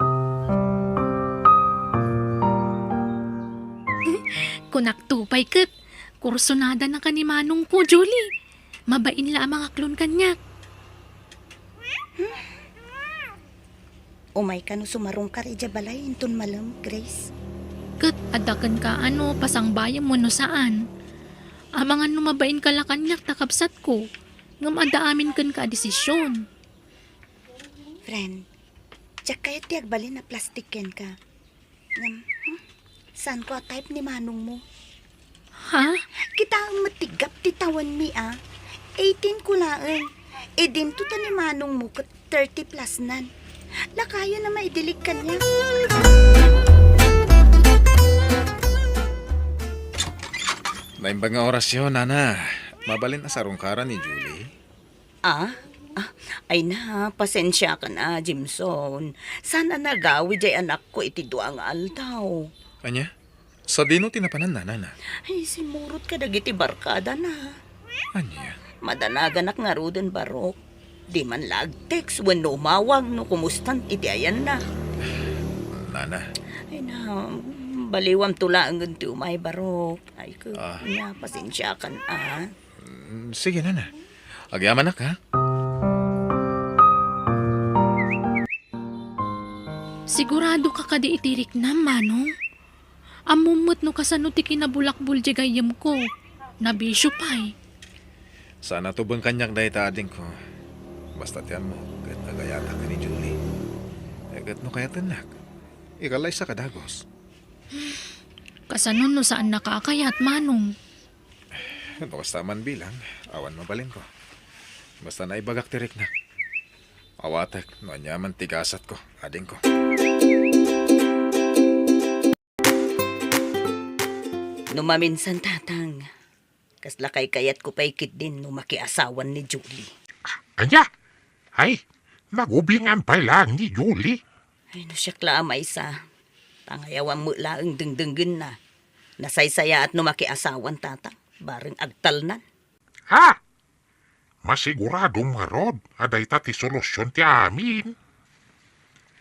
Kunakto pay ket, kursunada na ka ni Manongko, Julie. Mabain la a mangaklon kaniak. Umayka no sumarungkar idiay balay inton malem, Grace. Ket adda kenka a no pasangbayem wenno saan. Amangan no mabainka la kaniak ta kabsatko. Ngem adda amin kenka a desisyon. Friend, Diak kayat ti agbalin a plastic kenka. Ngem, hmm? Saanko a type ni manongmo. Ha? Kitaem met ti gap ti tawenmi, a. Eighteen ko laeng. Idinto ta ni manongmo ket thirty plus nan. Lakayen a maidilig kaniak. Naimbag nga orasyo, Nana. Mabalin a sarungkaran ni Julie? Ah? Ah, ay na, pasensiakan a, Jimson. Saan a nagawid jay anakko iti dua nga aldaw. Ania? Sadino ti napanan nanana? Ay, simurot kadagiti barkadana. Ania? Madanaganak ngaruden, Barok. Di man la agtext wenno umawag no kumustan iti ayanna. Nana. Ay na, baliwamto laengen ti umay, Barok. Ay, ko, Ah. nia, pasensiakan a. Mm, sige, Nana. Agyamanak, ha? Sigurado ka kadi iti riknam, Manong? Ammom met no kasano ti kinabulakbol di gayyemko. Nabisio pay. Saan a tuben kaniak dayta, adingko. Basta ti ammo, ket agayatak ken ni Julie. E, ket no kayatennak, ikalaysa ka dagus. Kasano no saannaka a kayat, Manong? No kasta man bilang, awan mabalinko. Basta naibagak ti riknak. Awatek no aniaman ti gasatko, adingko. No maminsan, Tatang, kasla kaykayatko pay ketdin no makiasawan ni Julie. Ania? Ay, nagubingan pay laeng ni Julie. Ay, no siak la a maysa, ta ngay-awan met laeng dengdenggenna. Nasaysayaat no makiasawan, Tatang, bareng agtalnan. Ha? Masiguradom ngarud a dayta ti solusion ti amin.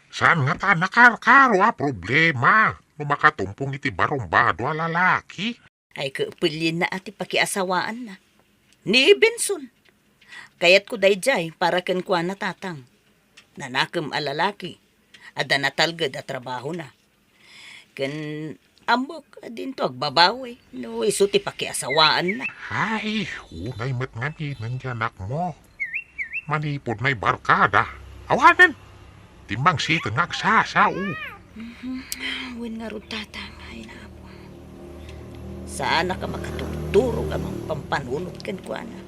Saan ngata a nakarkaro a problema no makatumpong iti barumbado a lalaki? Ay, kapelenna a ti pakiasawaanna. Ni Benson. Kayatko daydiay para kenkuana, Tatang. Nanakem a lalaki. Adda natalged a trabahona. Ken ammok a dinto agbabawi no isu ti pakiasawaanna. Ay, unay met ngamin ti anakmo. Manipud naibarkada, awanen. Timmangsiten nga agsasao. Mhm. Wen ngarud, Tatang, ay, Apo. Saanak a makaturturog a mangpampanunot kenkuana.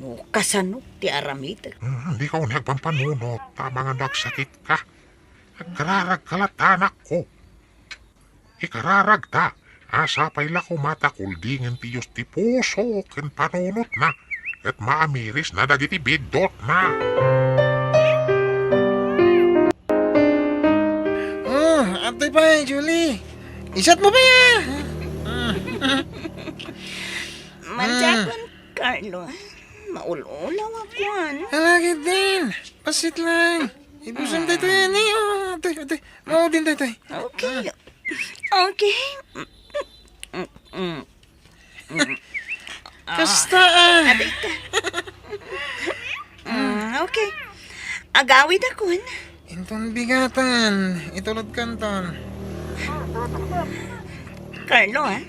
No kasano ti aramidek? Hmm, dika unay agpampanunot, ta amangan no agsakitka. Agkararagka latta, anakko. Ikararagta a sapay la koma ta kuldingen ti Dios ti puso ken panunotna, ket maamirisna dagiti biddutna. Oh, adtoy pay, Julie. Isat mo pay, ah. Madiakon, Carlo. Maul-ulaw a kuan. Ala, ketdin. Pasit lang. Ibusan tayo tayo, ni. Oh, adtoy, adtoy. Maudin tayo tayo. Okay. Okay. Mm, mm, mm. Kasta, ah. Aray ka. Mm, okay. Agawid akon. Inton bigatan, itulod kanton. Carlo, ah.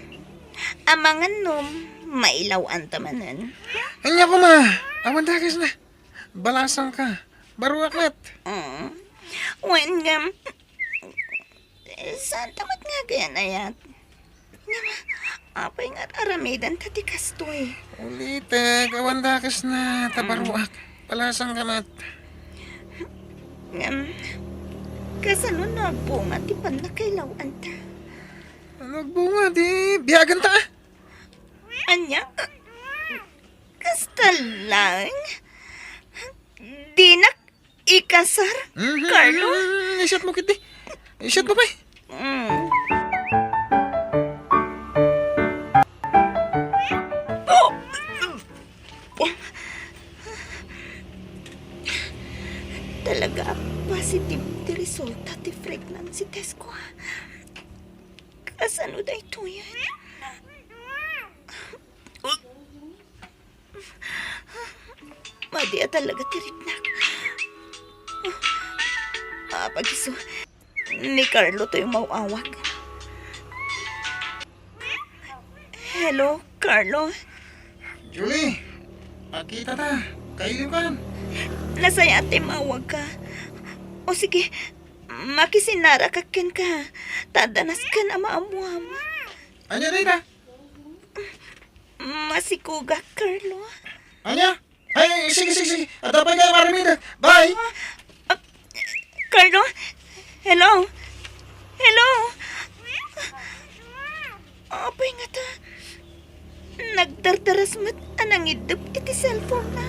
Amangan no mailaw-anta manen. Ania koma, awan dakes na. Balasang ka. Baruak met. Mm. Wen ngem, saan ta met nga agayan-ayat? Ngem, apay nga ar-aramiden ta ti kastoy? Ulitek, awan dakes na, ta baruak. Balasang ka met. Ngem, kasano no agbunga ti pannakailaw-anta? Ano agbunga? Di, biagan ta, ah. Ania? Kasta laeng? Dinak ikasar, Carlo? Mhm, isat mo kiti. Isat mo pay. Mm. Talaga a positive ti resulta ti pregnancy test ko, ah. Kasano daytoyen? Madi a talaga ti riknak. Apag-isu, ni Carlo toy maw-awag. Hello, Carlo? Julie, agkita ta. Kailiw kan. Nasayaat ti mawag ka. O sige, makisinnarak kenka. Ta adda nasken a maammuam. Ania dayta? Masikugak, Carlo. Ania? Ay, sige, sige, sige. Adda pay kayat aramiden. Bye. Ah, Carlo? Hello? Hello? Apay ngata, nagdardaras met a nangiddep iti cellphone-na.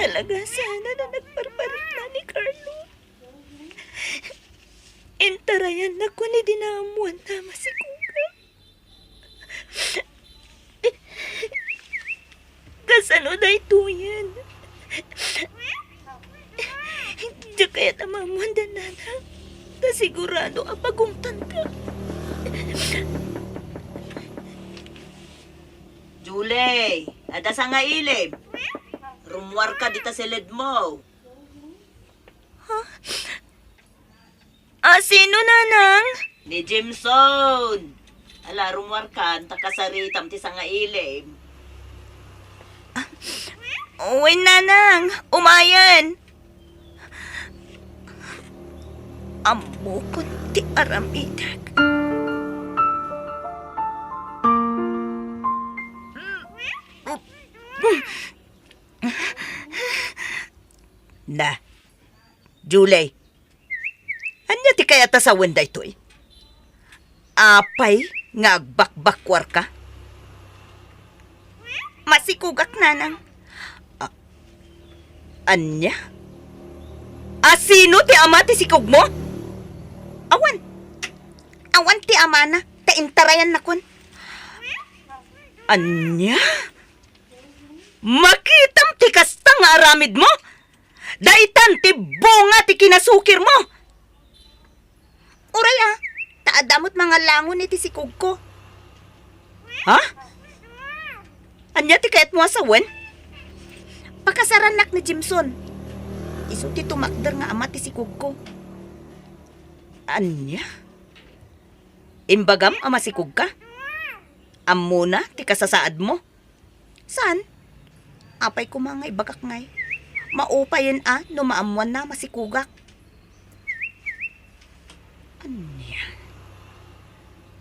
Talaga sana a nagparparikna ni Carlo. Intarayannak ken idi naammuanna a masikugak. Kasano daytoyen? Diak kayat a maammuanda, nanang. Ta sigurado a pagungtanta. Julie, adda sangailim. Rummuarka dita siledmo. Ha? A sino, nanang? Ni Jimson. Ala, rummuarkan, ta kasaritam ti sangailim. Wen, nanang, umayen. Ammokon ti aramidek. Na, Julie, ania ti kayat a sawen daytoy? Apay nga agbakbakkuarka? Masikugak, nanang. A-, ania? A sino ti ama ti sikugmo? Awan. Awan ti amana, ta intarayannakon. Ania? Makitam ti kasta nga aramidmo? Daytan ti bunga ti kinasukirmo. Uray a, ta adda met mangalangon iti sikugko. Ha? Ania ti kayatmo a sawen? Pakasarannak ni Jimson. Isu ti tumakder nga ama ti sikugko. Ania? Imbagam a masikugka? Ammona ti kasasaadmo? Saan? Apay koma nga ibagak ngay, maupayen a no maammuanna a masikugak. Ania?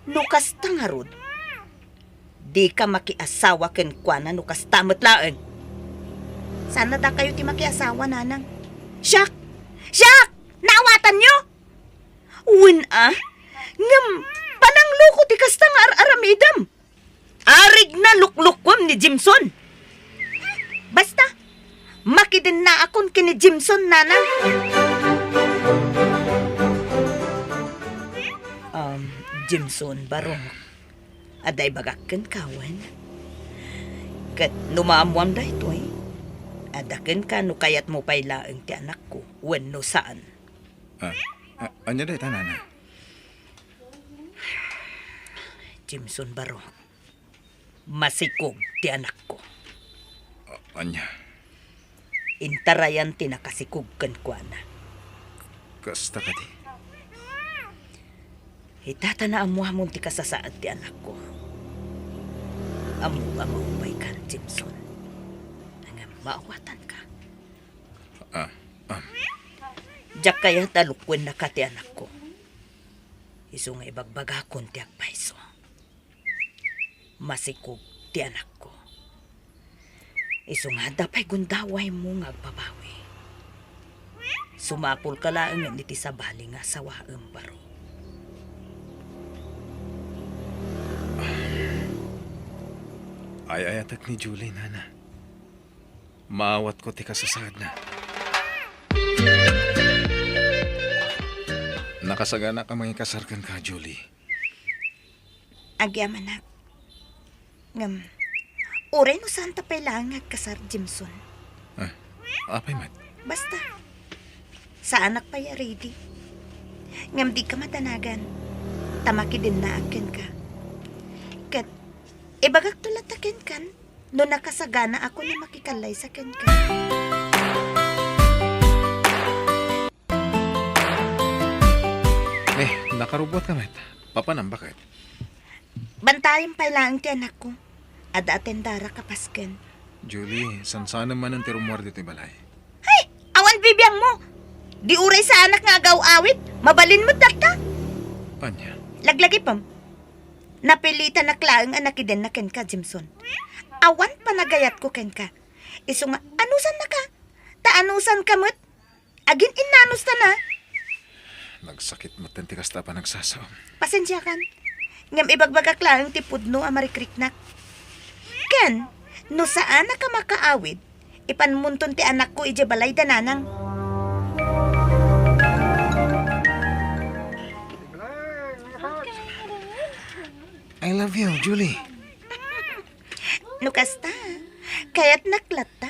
No kasta ngarud, dika makiasawa kenkuana no kasta met laeng. Saan a dakayo ti makiasawa, nanang? Siak! Siak! Naawatanyo? Wen a, ngem panangloko ti kasta nga ar-aramidem. Arigna luklukuem ni Jimson. Basta, makidennaakon ken ni Jimson, nanang. Um, Jimson, barok. Adda ibagak kenka wen? Ket no maammuam daytoy, adda kenka no kayatmo pay laeng ti anakko wenno saan. Ah, ah, ania dayta, nana? Jimson, barok. Masikog ti anakko. Ah, ania? Intarayan ti nakasikog kenkuana. Kasta kadi? Ita ta naammuamon ti kasasaad ti anakko. Ammok a maupaykan, Jimson. Ngem maawatanka. Ah, ah. Diak kayat a lukuennaka ti anakko. Isu nga ibagbagakon ti agpayso. Masikog ti anakko. Isu nga adda pay gundawaymo nga agbabawi. Sumapulka laengen iti sabali nga asawaem, barok. Ay-ayatek ni Julie, nana. Maawatko ti kasasaadna. Nakasaganak a mangikasar kenka, Julie. Agyamanak. Ngem, uray no saanta pay laeng nga agkasar, Jimson. Ah, apay met? Basta, saanak pay a ready. Ngem dika madanagan, ta makidennaak kenka. Ket, ibagakto latta kenkan, no nakasaganaakon a makikallaysa kenka. Eh, nakarubbuatka met. Papanam, baket? Bantaem pay laeng ti anakko. Adda atendara ka pasken. Julie, sansanem manen ti rummuar ditoy balay. Hay! Awan bibiangmo! Di uray saanak nga agaw-awit, mabalin met latta. Ania? Laglagipem. Napilitanak laeng a nakidenna kenka, Jimson. Awan panagayatko kenka. Isu nga, anusannaka? Ta anusanka met? Agin-innanustana. Nagsakit met ti kasta a panagsasao. Pasensiakan. Ngem ibagbagak laeng ti pudno a marikriknak. Ken, no saanak a makaawid, ipanmonton ti anakko idiay balay da nanang. I love you, Julie. No kasta, kayatnak latta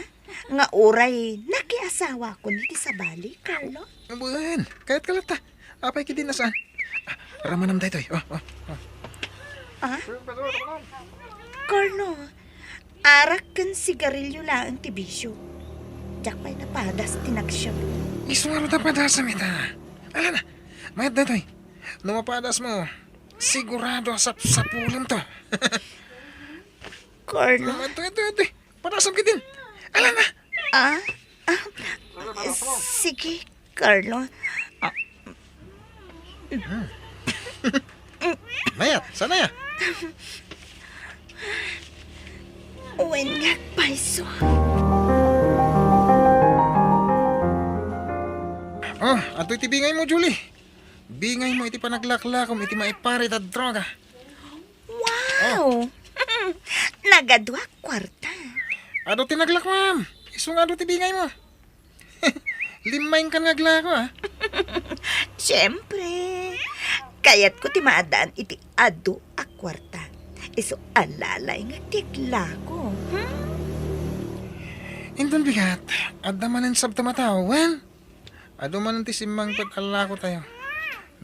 nga uray nakiasawakon iti sabali, Carlo? Wen, kayatka latta. Apay ketdi a saan? Ah, ramanam daytoy. Oh, oh, oh. Ah? Carlo, arak ken sigarilyo laeng ti bisio. Diak pay napadas ti nagsiam. Isu ngarud a padasam ita. Ala na, mayat daytoy. No mapadasmo, sigurado a sapsapulemto. Carlo. Adtoy, adtoy, adtoy. Padasam ketdin. Ala na. Ah? Ah? Sige, Carlo. Ah. Mayat, saan aya? Wen nga agpayso. Oh, adtoy ti bingaymo, Julie. Bingaymo iti panaglaklakom iti maiparit a droga. Wow! Nagadu a kuarta. Adu ti naglakom. Isu nga adu ti bingaymo. Limmaingkan nga aglako, ah. Siempre. Kayatko ti maaddaan iti adu a kuarta. Isu a lalayngek ti aglako. Hmm? Inton bigat, adda manen sabta matawen. Adu manen ti simmangpet a lakotayo.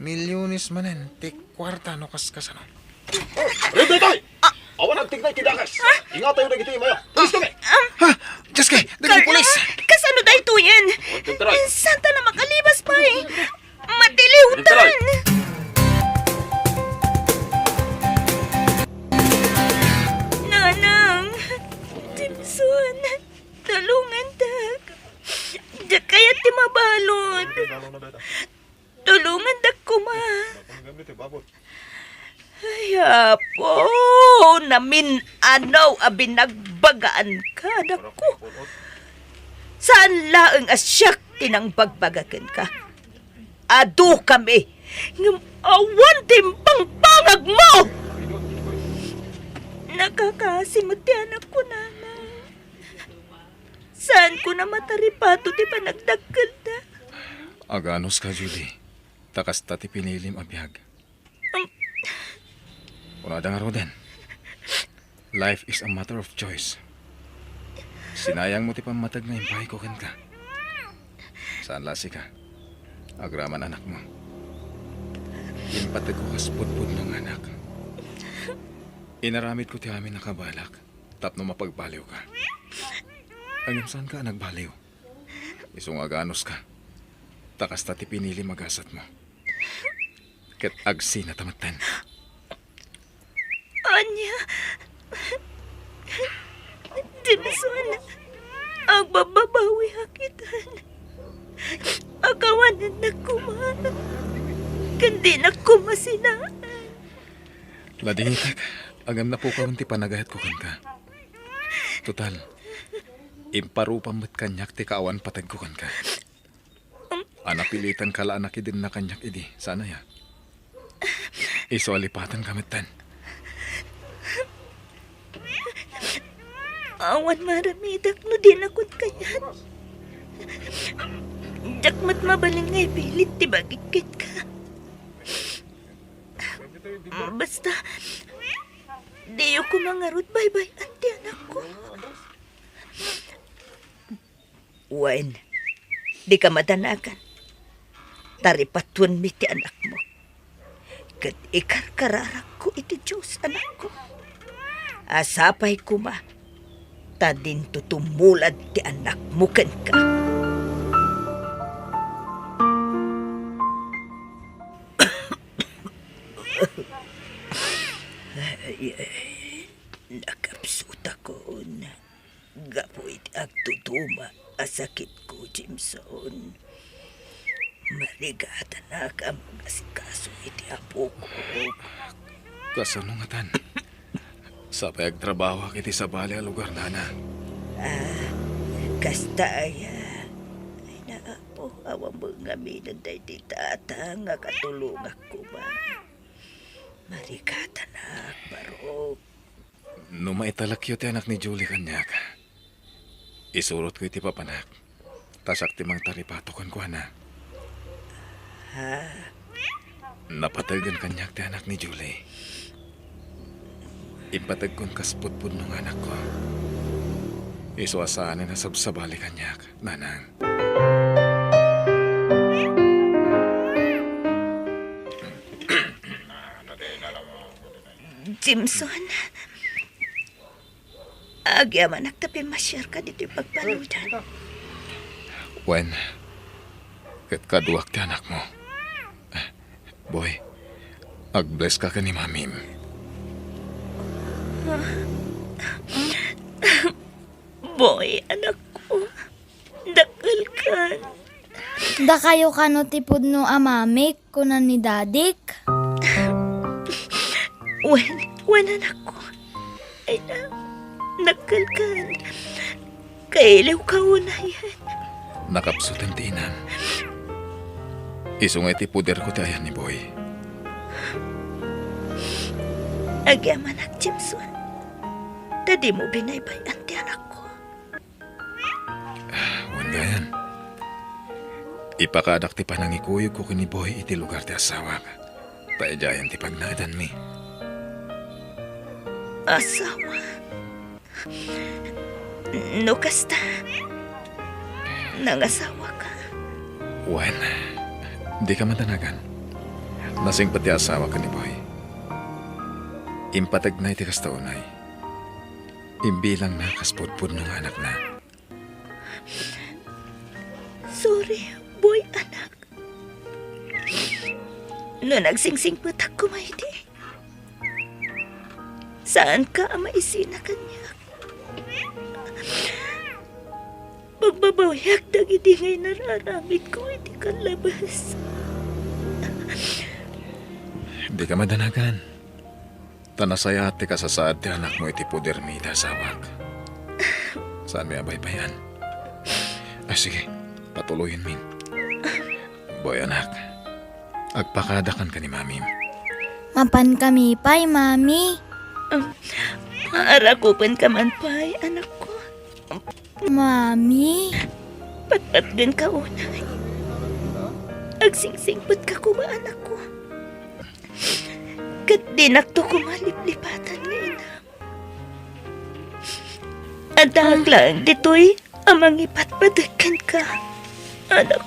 Milyones manen ti kuarta no kaskasano. Ren daytoy! Awan agtignay ti dakes. Ingatayo dagiti imayo. Pulis kami! Ha? Diyos kay, dagiti pulis! Kasano daytoyen? Santa na makalibas pay. Matiliwtan! Nanang! Jimson! Tulongandak. Diak kayat ti mabalud. Tulongandak koma. Ay, Apo, namin-anaw a binagbagaan ka, anakko. Saan laeng a siak ti nangbagbaga kenka. Adu kami, ngem awan ti impangpangagmo! Nakakaasi met ti anakko, Nanang. Saanko a mataripato ti panagdakkelda. Aganuska, Julie. Ta kasta ti pinilim a biag. Am- Kunada ngaruden, "Life is a matter of choice." Sinayangmo ti pammateg nga impayko kenka. Saan la sika. Agraman anakmo. Impategko kas pudpudno nga anak. Inaramidko ti amin a kabalak tapno mapagbaliwka. Ngem saanka a nagbaliw. Isu nga aganuska. Ta kasta ti pinilim a gasatmo. Ket agsinata metten. Ania? Jimson, agbabbabawiak itan. Akawanennak koma. Ken dinak koma sinaan. Ladingitek, ngem napukawen ti panagayatko kenka. Total, imparupam met kaniak ti kaawan pategko kenka. A napilitanka la a nakidenna kaniak idi, saan aya? Isu a lipatanka metten. Awan maaramidak no dinakon kayat. Diak met mabalin nga ipilit ti bagik kenka. Basta, diyo koma ngarud baybay-an ti anakko. Wen, dika madanagan. Taripatuenmi ti anakmo. Ket ikarkararakko iti Dios, anakko. A sapay koma, ta dinto tumulad ti anakmo kenka. Ay, ay, nakapsutakon. Gap a sakitko, Jameson. Marigatanak a mangasikaso iti apok. Kasano ngatan? Sapay agtrabahoak iti sabali a lugar, nana. Ah, kasta aya. Ay, Apo, awan met ngamin daydi tata nga katulongak koma. Marigatanak, barok. No maitalekyo ti anak ni Julie kaniak, isurotko iti papanak, ta siak ti mangtaripato kenkuana. Ha? Napategen kaniak ti anak ni Julie. Impategkon kas pudpudno nga anakko. Isu a saanen a sabsabali kaniak, nanang. Jameson, agyamanak ta pimmasiarka ditoy pagbaludan. Wen, ket kaduak ti anakmo. Boy, ag-bless ka ken ni Mamim. Boy, anakko, dakkelkan. Dakayo kano ti pudno a mamik, kuna ni dadik. Wen, wen, anakko. Ay na, dakkelkan. Kailiwka unayen. Nakapsuten ti inam. Isu nga iti poderko ti ayan ni Boy. Agyamanak, Jameson, ta dimo binaybay-an ti anakko. Wen gayan, ipakaadak ti panangikuyogko ken ni Boy iti lugar ti asawak, ta idiayen ti pagnaedanmi. Asawa? No kasta, nangasawaka? Wen, dika madanagan. Nasingpet ti asawak ken ni Boy. Impategna iti kasta unay. Imbilangna kas pudpudno nga anakna. Sorry, Boy, anak. No nagsingsingpetak koma idi, saanka a maisina kaniak. Pagbabawiak dagidi nga inararamidko iti kallabes. Dika madanagan. Ta nasayaat ti kasasaad ti anakmo iti podermi iti asawak. Saanmi a baybay-an. Ah, sige, patuloyenmin. Boy, anak, agpakadakan ken ni Mamim. Mapankami pay, Mami. Um, arakupenka man pay, anakko. Mami. Patpatgenka unay. Agsingsingpetka koma, anakko. Ket dinakto koma liplipatan nga ina. Addaak laeng ditoy a mangipatpateg kenka, anak.